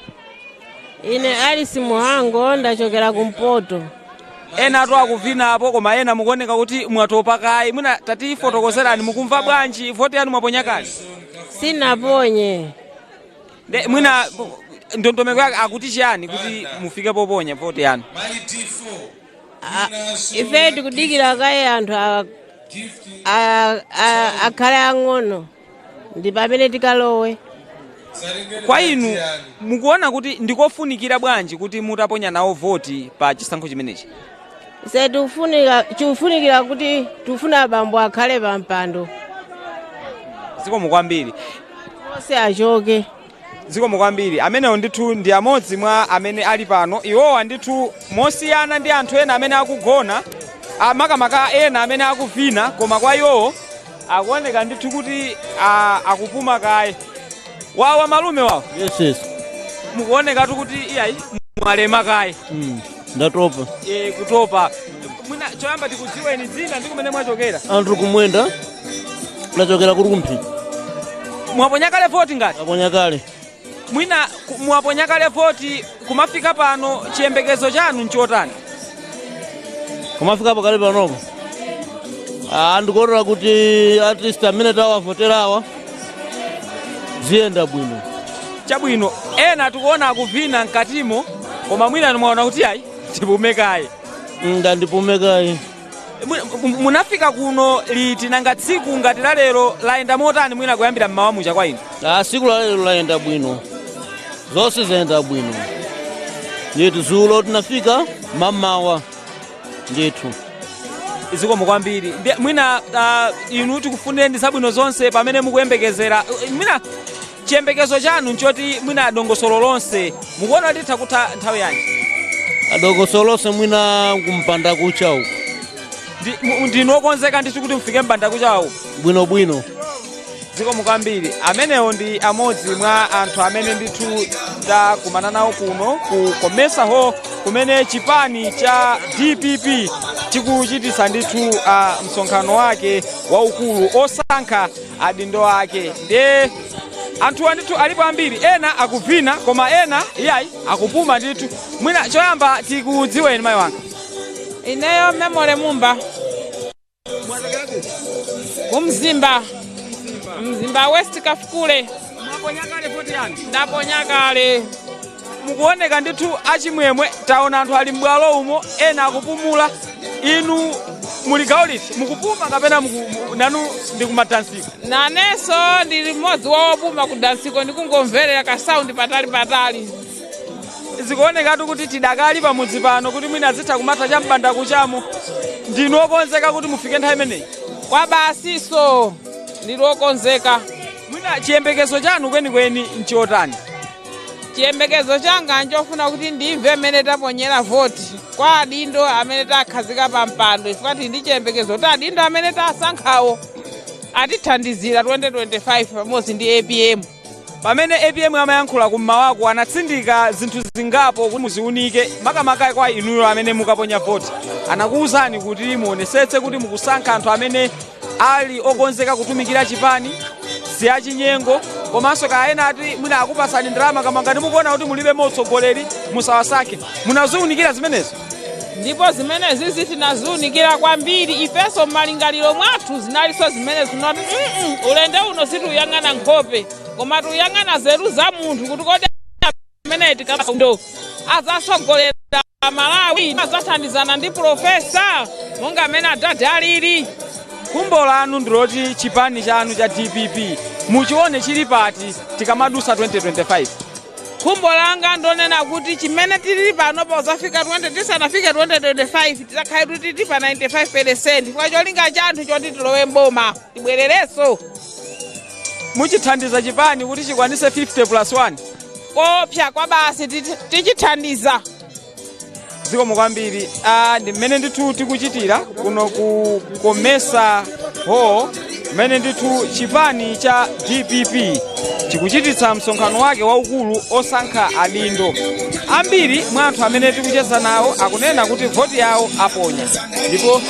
Ine Alice Muhango, ndachokera kumpoto. Ena atu akuvinapo, koma ena mukuoneka kuti mwatopa kayi. Mwina tatifotokozerani, mukumva bwanji? Voti yanu mwaponya kale? Sinaponye. Mwina Ndondomeko yake akuti chiyani kuti mufike poponya voti yanu? Ife tikudikira kaye anthu akhale ang'ono, ndi pamene tikalowe. Kwa inu mukuona kuti ndikofunikira bwanji kuti mutaponya nawo voti pa chisankho chimenechi? Ise tikufunikira kuti tikufuna abambo akhale pa mpando. Zikomo kwambiri. Onse achoke. Zikomo kwambiri. Amenewo ndithu ndi amodzi mwa amene ali pano. Iwowa ndithu mosiyana ndi anthu ena amene akugona, makamaka ena amene akuvina, koma kwa iwowo akuoneka ndithu kuti akupuma kaye. Wawa malume wawo? Yes. Mukuonekatu kuti iyayi, mwalema kaye. Ndatopa. Kutopa. Mwina choyamba tikudziweni dzina ndi kumene mwachokera. Anthu kumwenda, ndachokera kuri kumphiri. Mwaponya kale voti ngati? Aponya kale. Mwina mwaponya kale voti, kumafika pano chiyembekezo chanu nchotani? Kumafika pakale panopo, ndikuonera kuti at least amene tawavoterawa ziyenda bwino. Chabwino. Ena tikuona akuvina mkatimo, koma mwina mwaona kuti ayi, tipume kaye. Ndandipume kaye. Munafika kuno liti, nanga tsiku ngati la lero layenda motani, mwina kuyambira mmawa mucha kwa inu? Tsiku la lero layenda bwino, zonse zayenda bwino ndithu. Zulo tinafika mammawa ndithu. Zikomo kwambiri. Mwina inu tikufunireni zabwino zonse pamene mukuyembekezera. Mwina chiyembekezo chanu nchoti mwina dongosolo lonse mukuona kuti litha kutha nthawi yanji? Dongosolo lonse mwina kumpanda kucha uku. Ndinu okonzeka ndithu kuti mufike mpanda kuchawu? Bwinobwino. Zikomo kwambiri. Amenewo ndi amodzi mwa anthu amene ndithu takumana nawo kuno ku Comesa Hall, kumene chipani cha DPP chikuchitisa ndithu msonkhano wake waukulu osankha adindo ake. Ndiye anthuwa ndithu alipo ambiri, ena akuvina koma ena iyayi, akupuma ndithu. Mwina choyamba tikudziweni, mayi wanga. Ineyo Memole Mumba, kumzimba, Mzimba West, Kafukule. Mwaponya kale voti yanu? Ndaponya kale. Mukuoneka ndithu achimwemwe. Taona anthu ali m'bwalo umo, ena akupumula. Inu muli gawo liti? Mukupuma kapena nanu ndi kumadansiko? Nanenso ndili mmodzi wa wopuma ku dansiko, ndikungomverera ka sound patali patali. Zikuonekatu kuti tidakali pamudzi pano, kuti mwina zitha kumatha cham'banda kuchamo. Ndinu okonzeka kuti mufike nthawi imeneyi? Kwa basiso, ndili wokonzeka. Mwina chiyembekezo chanu kwenikweni nchotani? Chiyembekezo changa nchofuna kuti ndimve mmene taponyera voti kwa adindo amene takhazika pa mpando, chifukwa tili ndi chiyembekezo kuti adindo amene tasankhawo atithandizira 2025 pamodzi ndi APM. Pamene APM amayankhula kum'mawako, anatsindika zinthu zingapo kuti muziunike, makamaka kwa inuyo amene mukaponya voti. Anakuwuzani kuti muonesetse kuti mukusankha anthu amene ali okonzeka kutumikira chipani, si achinyengo, komanso kaya ena ati mwina akupasani ndalama, kama ngati mukuona kuti mulibe motsogoleri musawasankhe. Munaziunikira zimenezo? Ndipo zimenezi tinaziunikira kwambiri. Ifenso m'malingaliro mwathu zinalinso zimene zinoti ulendo uno situyang'ana nkhope, koma tuyang'ana zeru za munthu, kuti kodi amene tikando azasogolera Malawi, azathandizana ndi profesa monga amene adadi alili. Khumbo lanu ndiloti chipani chanu cha DPP muchione chili pati tikamadusa 2025? Khumbo langa ndonena kuti chimene tilili pano, pozafika 20, tisanafike 2025, tizakhale kuti tili pa 95%, chifukwa cholinga chanthu choti tilowe mboma, tibwererenso. Muchithandiza chipani kuti chikwanise 50 plus 1? Kopsa kwa basi, tichithandiza. Zikomo kwambiri. Ndi mmene ndithu tikuchitira kuno ku Comesa Hall, mmene ndithu chipani cha DPP chikuchititsa msonkhano wake waukulu osankha adindo. Ambiri mwa anthu amene tikucheza nawo akunena kuti voti yawo aponya ndipo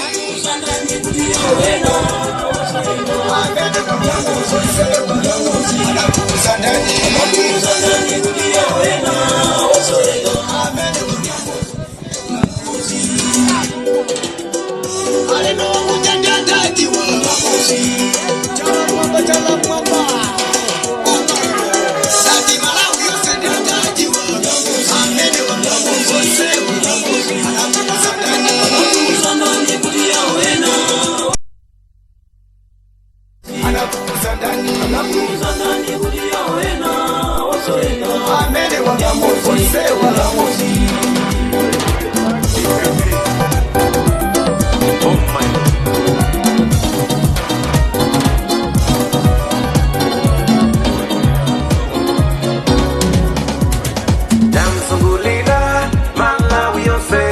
Amene wangamozi ndamozi. Tamzungulira Malawi yonse,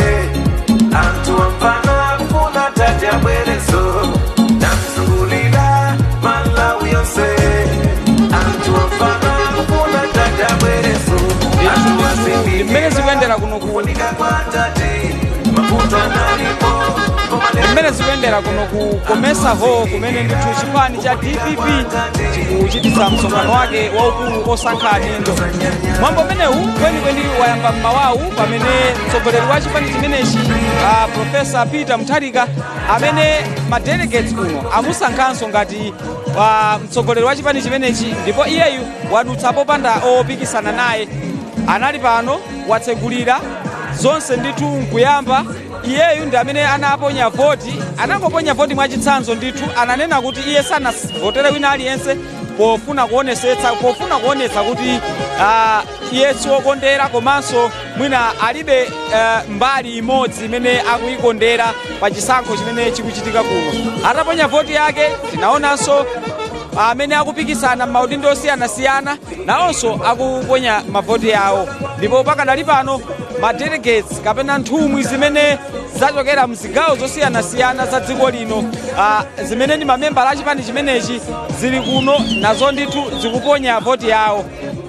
anthu amvana kufuna tate abwerezo. Tamzungulira Malawi yonse, anthu amvana kufuna tate abwerezo. Anthu azindikira Mmene zikuyendera kuno ku kufunika kwa tate, mavuto analipo. Mmene zikuyendera kuno ku Comesa Hall, kumene ndithu chipani cha DPP chikuchititsa msonkhano wake waukulu osankha adindo. Mwambo umenewu kwenikweni wayamba mmawawu pamene mtsogoleri wa chipani chimenechi, Profesa Peter Mutharika, amene ma delegates kuno amusankhanso ngati mtsogoleri wa chipani chimenechi, ndipo iyeyu wadutsa popanda opikisana naye. Anali pano, watsegulira zonse ndithu nkuyamba. Iyeyu ndi amene anaponya voti, anangoponya voti mwachitsanzo ndithu. Ananena kuti iye sanavotere wina aliyense pofuna kuonetsa kuti iye siwokondera, komanso mwina alibe mbali imodzi imene akuyikondera pa chisankho chimene chikuchitika kuno. Ataponya voti yake, tinaonanso amene akupikisana m'maudindo osiyanasiyana nawonso akuponya mavoti yawo, ndipo pakadali pano ma delegates kapena nthumwi zimene zachokera mzigawo zosiyanasiyana za dziko lino, zimene ndi mamembala a chipani chimenechi, zili kuno nazo ndithu zikuponya voti yawo.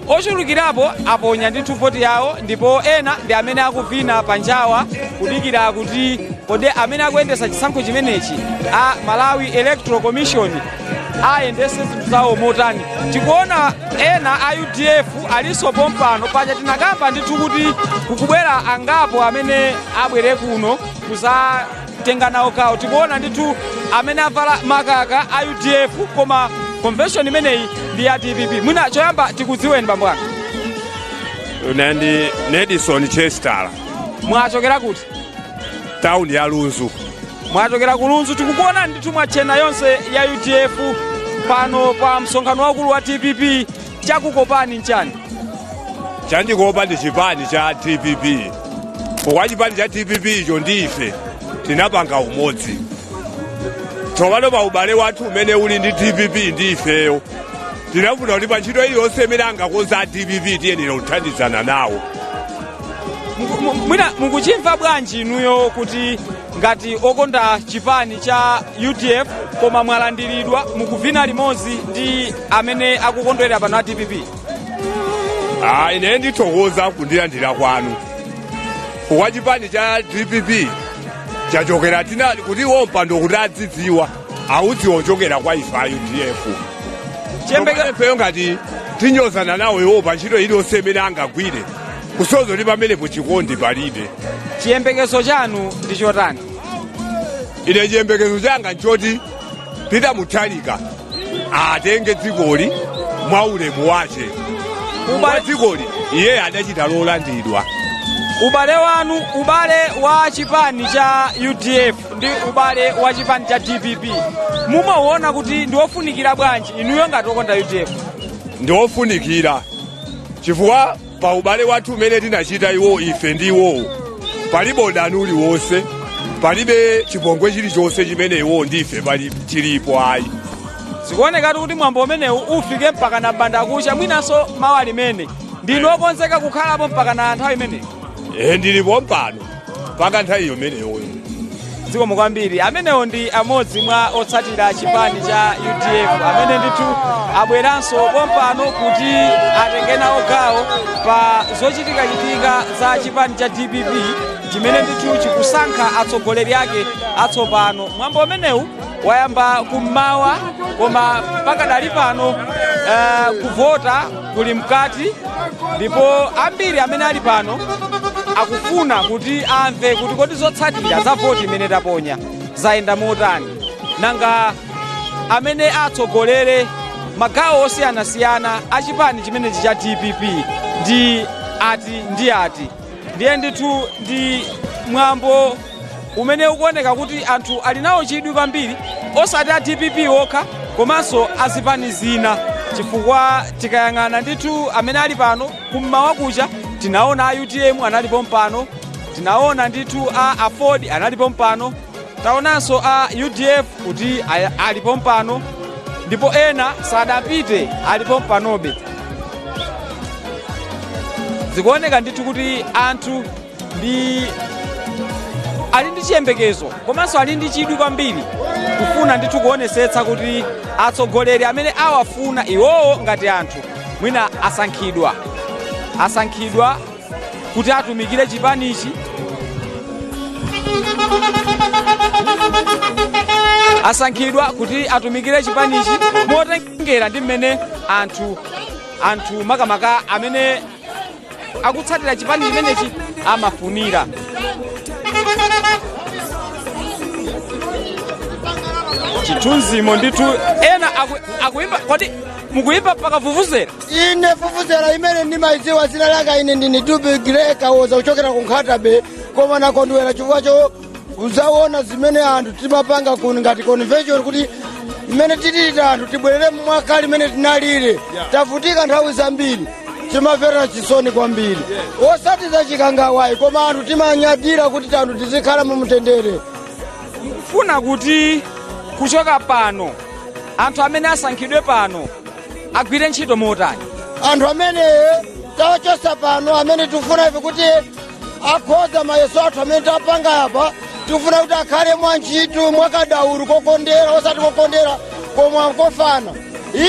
Ochulukirapo aponya ndithu voti yawo, ndipo ena ndi amene akuvina panjawa kudikira kuti kodi amene akuyendesa chisankho chimenechi, a Malawi Electoral Commission, ayendese zinthu zawo motani. Tikuona ena a UDF alinso pompano. Paja tinakamba ndithu kuti kukubwera angapo amene abwere kuno kuzatenga nawo gawo. Tikuona ndithu amene avala makaka a UDF, koma convention imeneyi ndi ya DPP. Mwina choyamba tikudziweni, bambo anga. Ine ndi Nedison Chester. Mwachokera kuti? Tawuni ya Lunzu. Mwachokera ku Lunzu. Tikukuona ndithu mwachena yonse ya UDF pano pa msonkhano waukulu wa DPP. Chakukopani nchani? Chandikopa ndi chipani cha DPP, kwa chipani cha DPP icho ndife tinapanga umodzi. Tsopano pa ubale wathu umene uli ndi DPP ndi ifeyo, tinafuna kuti pa ntchito iliyonse imene angakonza a DPP tiyenera kuthandizana nawo. Mwina mukuchimva bwanji inuyo kuti ngati okonda chipani cha UDF, koma mwalandiridwa, mukuvina limodzi ndi amene akukondwerera pano a DPP? Ah, ine ndithokoza kundilandira kwanu, kwa chipani cha DPP chachokera tina kuti iwo mpando kuti adzidziwa audziwa ochokera kwa ife a UDF. Ifeyo ngati tinyozana nawo iwo pa ntchito iliyonse imene angagwire, kusozo kuti pamenepo chikondi palibe. Chiyembekezo chanu ndi chotani? Ine chiyembekezo changa nchoti Peter Mutharika atenge dzikoli mwa ulemu wace kwa dzikoli iye adachita lolandidwa. Ubale wanu, ubale wa chipani cha UDF ndi ubale wa chipani cha DPP, mumauona kuti ndi wofunikira bwanji inuyo ngati okonda UDF? Ndi wofunikira chifukwa pa ubale wathu umene tinachita iwo, ife ndi iwowo, palibe udani uliwonse, palibe chipongwe chilichonse chimene iwo ndife pali chilipo ayi. Zikuonekatu kuti mwambo umenewu ufike mpaka na bandakucha, mwinanso mawa limene. Ndinu okonzeka kukhalapo mpaka na nthawi imeneyi? E, ndilipo mpano mpaka nthawi imeneyoyo. Zikomo kwambiri. Amenewo ndi amodzi mwa otsatira chipani cha UDF amene ndithu abweranso pompano kuti atenge nawo gawo pa zochitikachitika za chipani cha DPP chimene ndithu chikusankha atsogoleri ake atsopano. Mwambo umenewu wayamba kummawa, koma pakadali pano kuvota kuli mkati, ndipo ambiri amene ali pano akufuna kuti amve kuti kodi zotsatira za voti imene taponya zayenda motani, nanga amene atsogolere magawo osiyanasiyana a chipani chimenechi cha DPP ndi ati ndi ati. Ndiye ndithu ndi mwambo umene ukuoneka kuti anthu ali nawo chidwi kwambiri, osati a DPP okha komanso azipani zina. Chifukwa tikayang'ana ndithu amene ali pano kummawa kucha, tinaona a UTM analipo mpano, tinaona ndithu a AFORD analipo mpano, taonanso a UDF kuti alipo mpano, ndipo ena sadapite, alipo mpanobe. Zikuoneka ndithu kuti anthu ndi ali ndi chiyembekezo komanso ali ndi chidwi kwambiri kufuna ndithu kuonesetsa kuti atsogoleri amene awafuna iwowo ngati anthu mwina asankhidwa kuti atumikire chipanichi, asankhidwa kuti atumikire chipanichi motengera ndi mmene anthu makamaka amene akutsatira chipani chimenechi amafunira. Chithunzimo ndithu ena akuimba. Kodi mukuimba mpaka vuvuzera? Ine vuvuzera imene ndimayidziwa, zina langa ine ndini Dubi Greka woza kuchokera ku Nkhatabe, koma nakondwera chifukwa cho uzaona zimene anthu timapanga kuno ngati convention, kuti mmene titita anthu tibwerere mwakale imene tinalire. Tavutika nthawi zambiri, timamvera chisoni kwambiri, osati chikangawayi, koma anthu timanyadira kuti anthu tizikhala mu mtendere. Mukufuna kuti kuchoka pano anthu amene asankhidwe pano agwire ntchito motani? Anthu amene tawachosa pano, amene tikufuna ife kuti akhoza mayeso athu amene tapanga apa, tikufuna kuti akhale mwa ntchito mwakadaulu kokondera, osati kokondera koma kofana.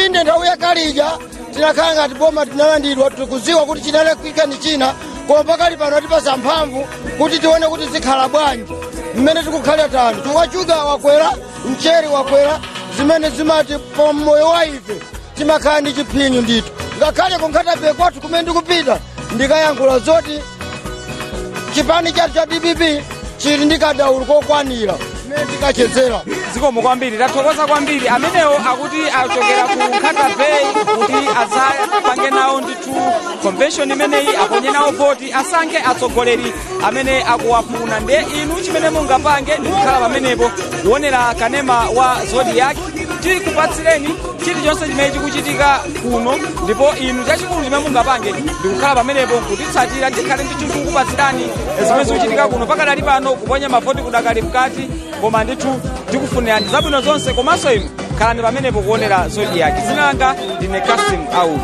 Inde nthawi yakalija tinakhala ngati boma tinalandidwa, tikuziwa kuti chinalakwika ndi china, koma pakali pano atipasa mphamvu kuti tione kuti zikhala bwanji mmene tikukhalira tano, chifukwa shuga wakwera, mchere wakwera, zimene zimati pamoyo wa ife timakhala ndi chiphinyu ndithu. Ngakhale ku Nkhatabe kwathu kumene ndikupita ndikayankhula zoti chipani chathu cha DPP chili ndi kadaulu kokwanira mmene tikachezera. Zikomo kwambiri, tathokoza kwambiri. Amenewo akuti achokera ku Nkhata Bay kuti adzapange nawo ndithu convention imeneyi, aponye nawo voti, asankhe atsogoleri amene akuwafuna. Ndiye inu chimene mungapange ndi kukhala pamenepo kuonera kanema wa Zodiak, tikupatsireni chilichonse chimene chikuchitika kuno. Ndipo inu chachikulu chimene mungapange ndi kukhala pamenepo kutitsatira, tikhale ndithu tikukupatsirani zimene zikuchitika kuno. Pakadali pano kuponya mavoti kudakali mkati, koma ndithu tikufunirani zabwino zonse, komanso inu khalani pamenepo kuonera Zodiak. Dzina langa ndine Kasim Audi.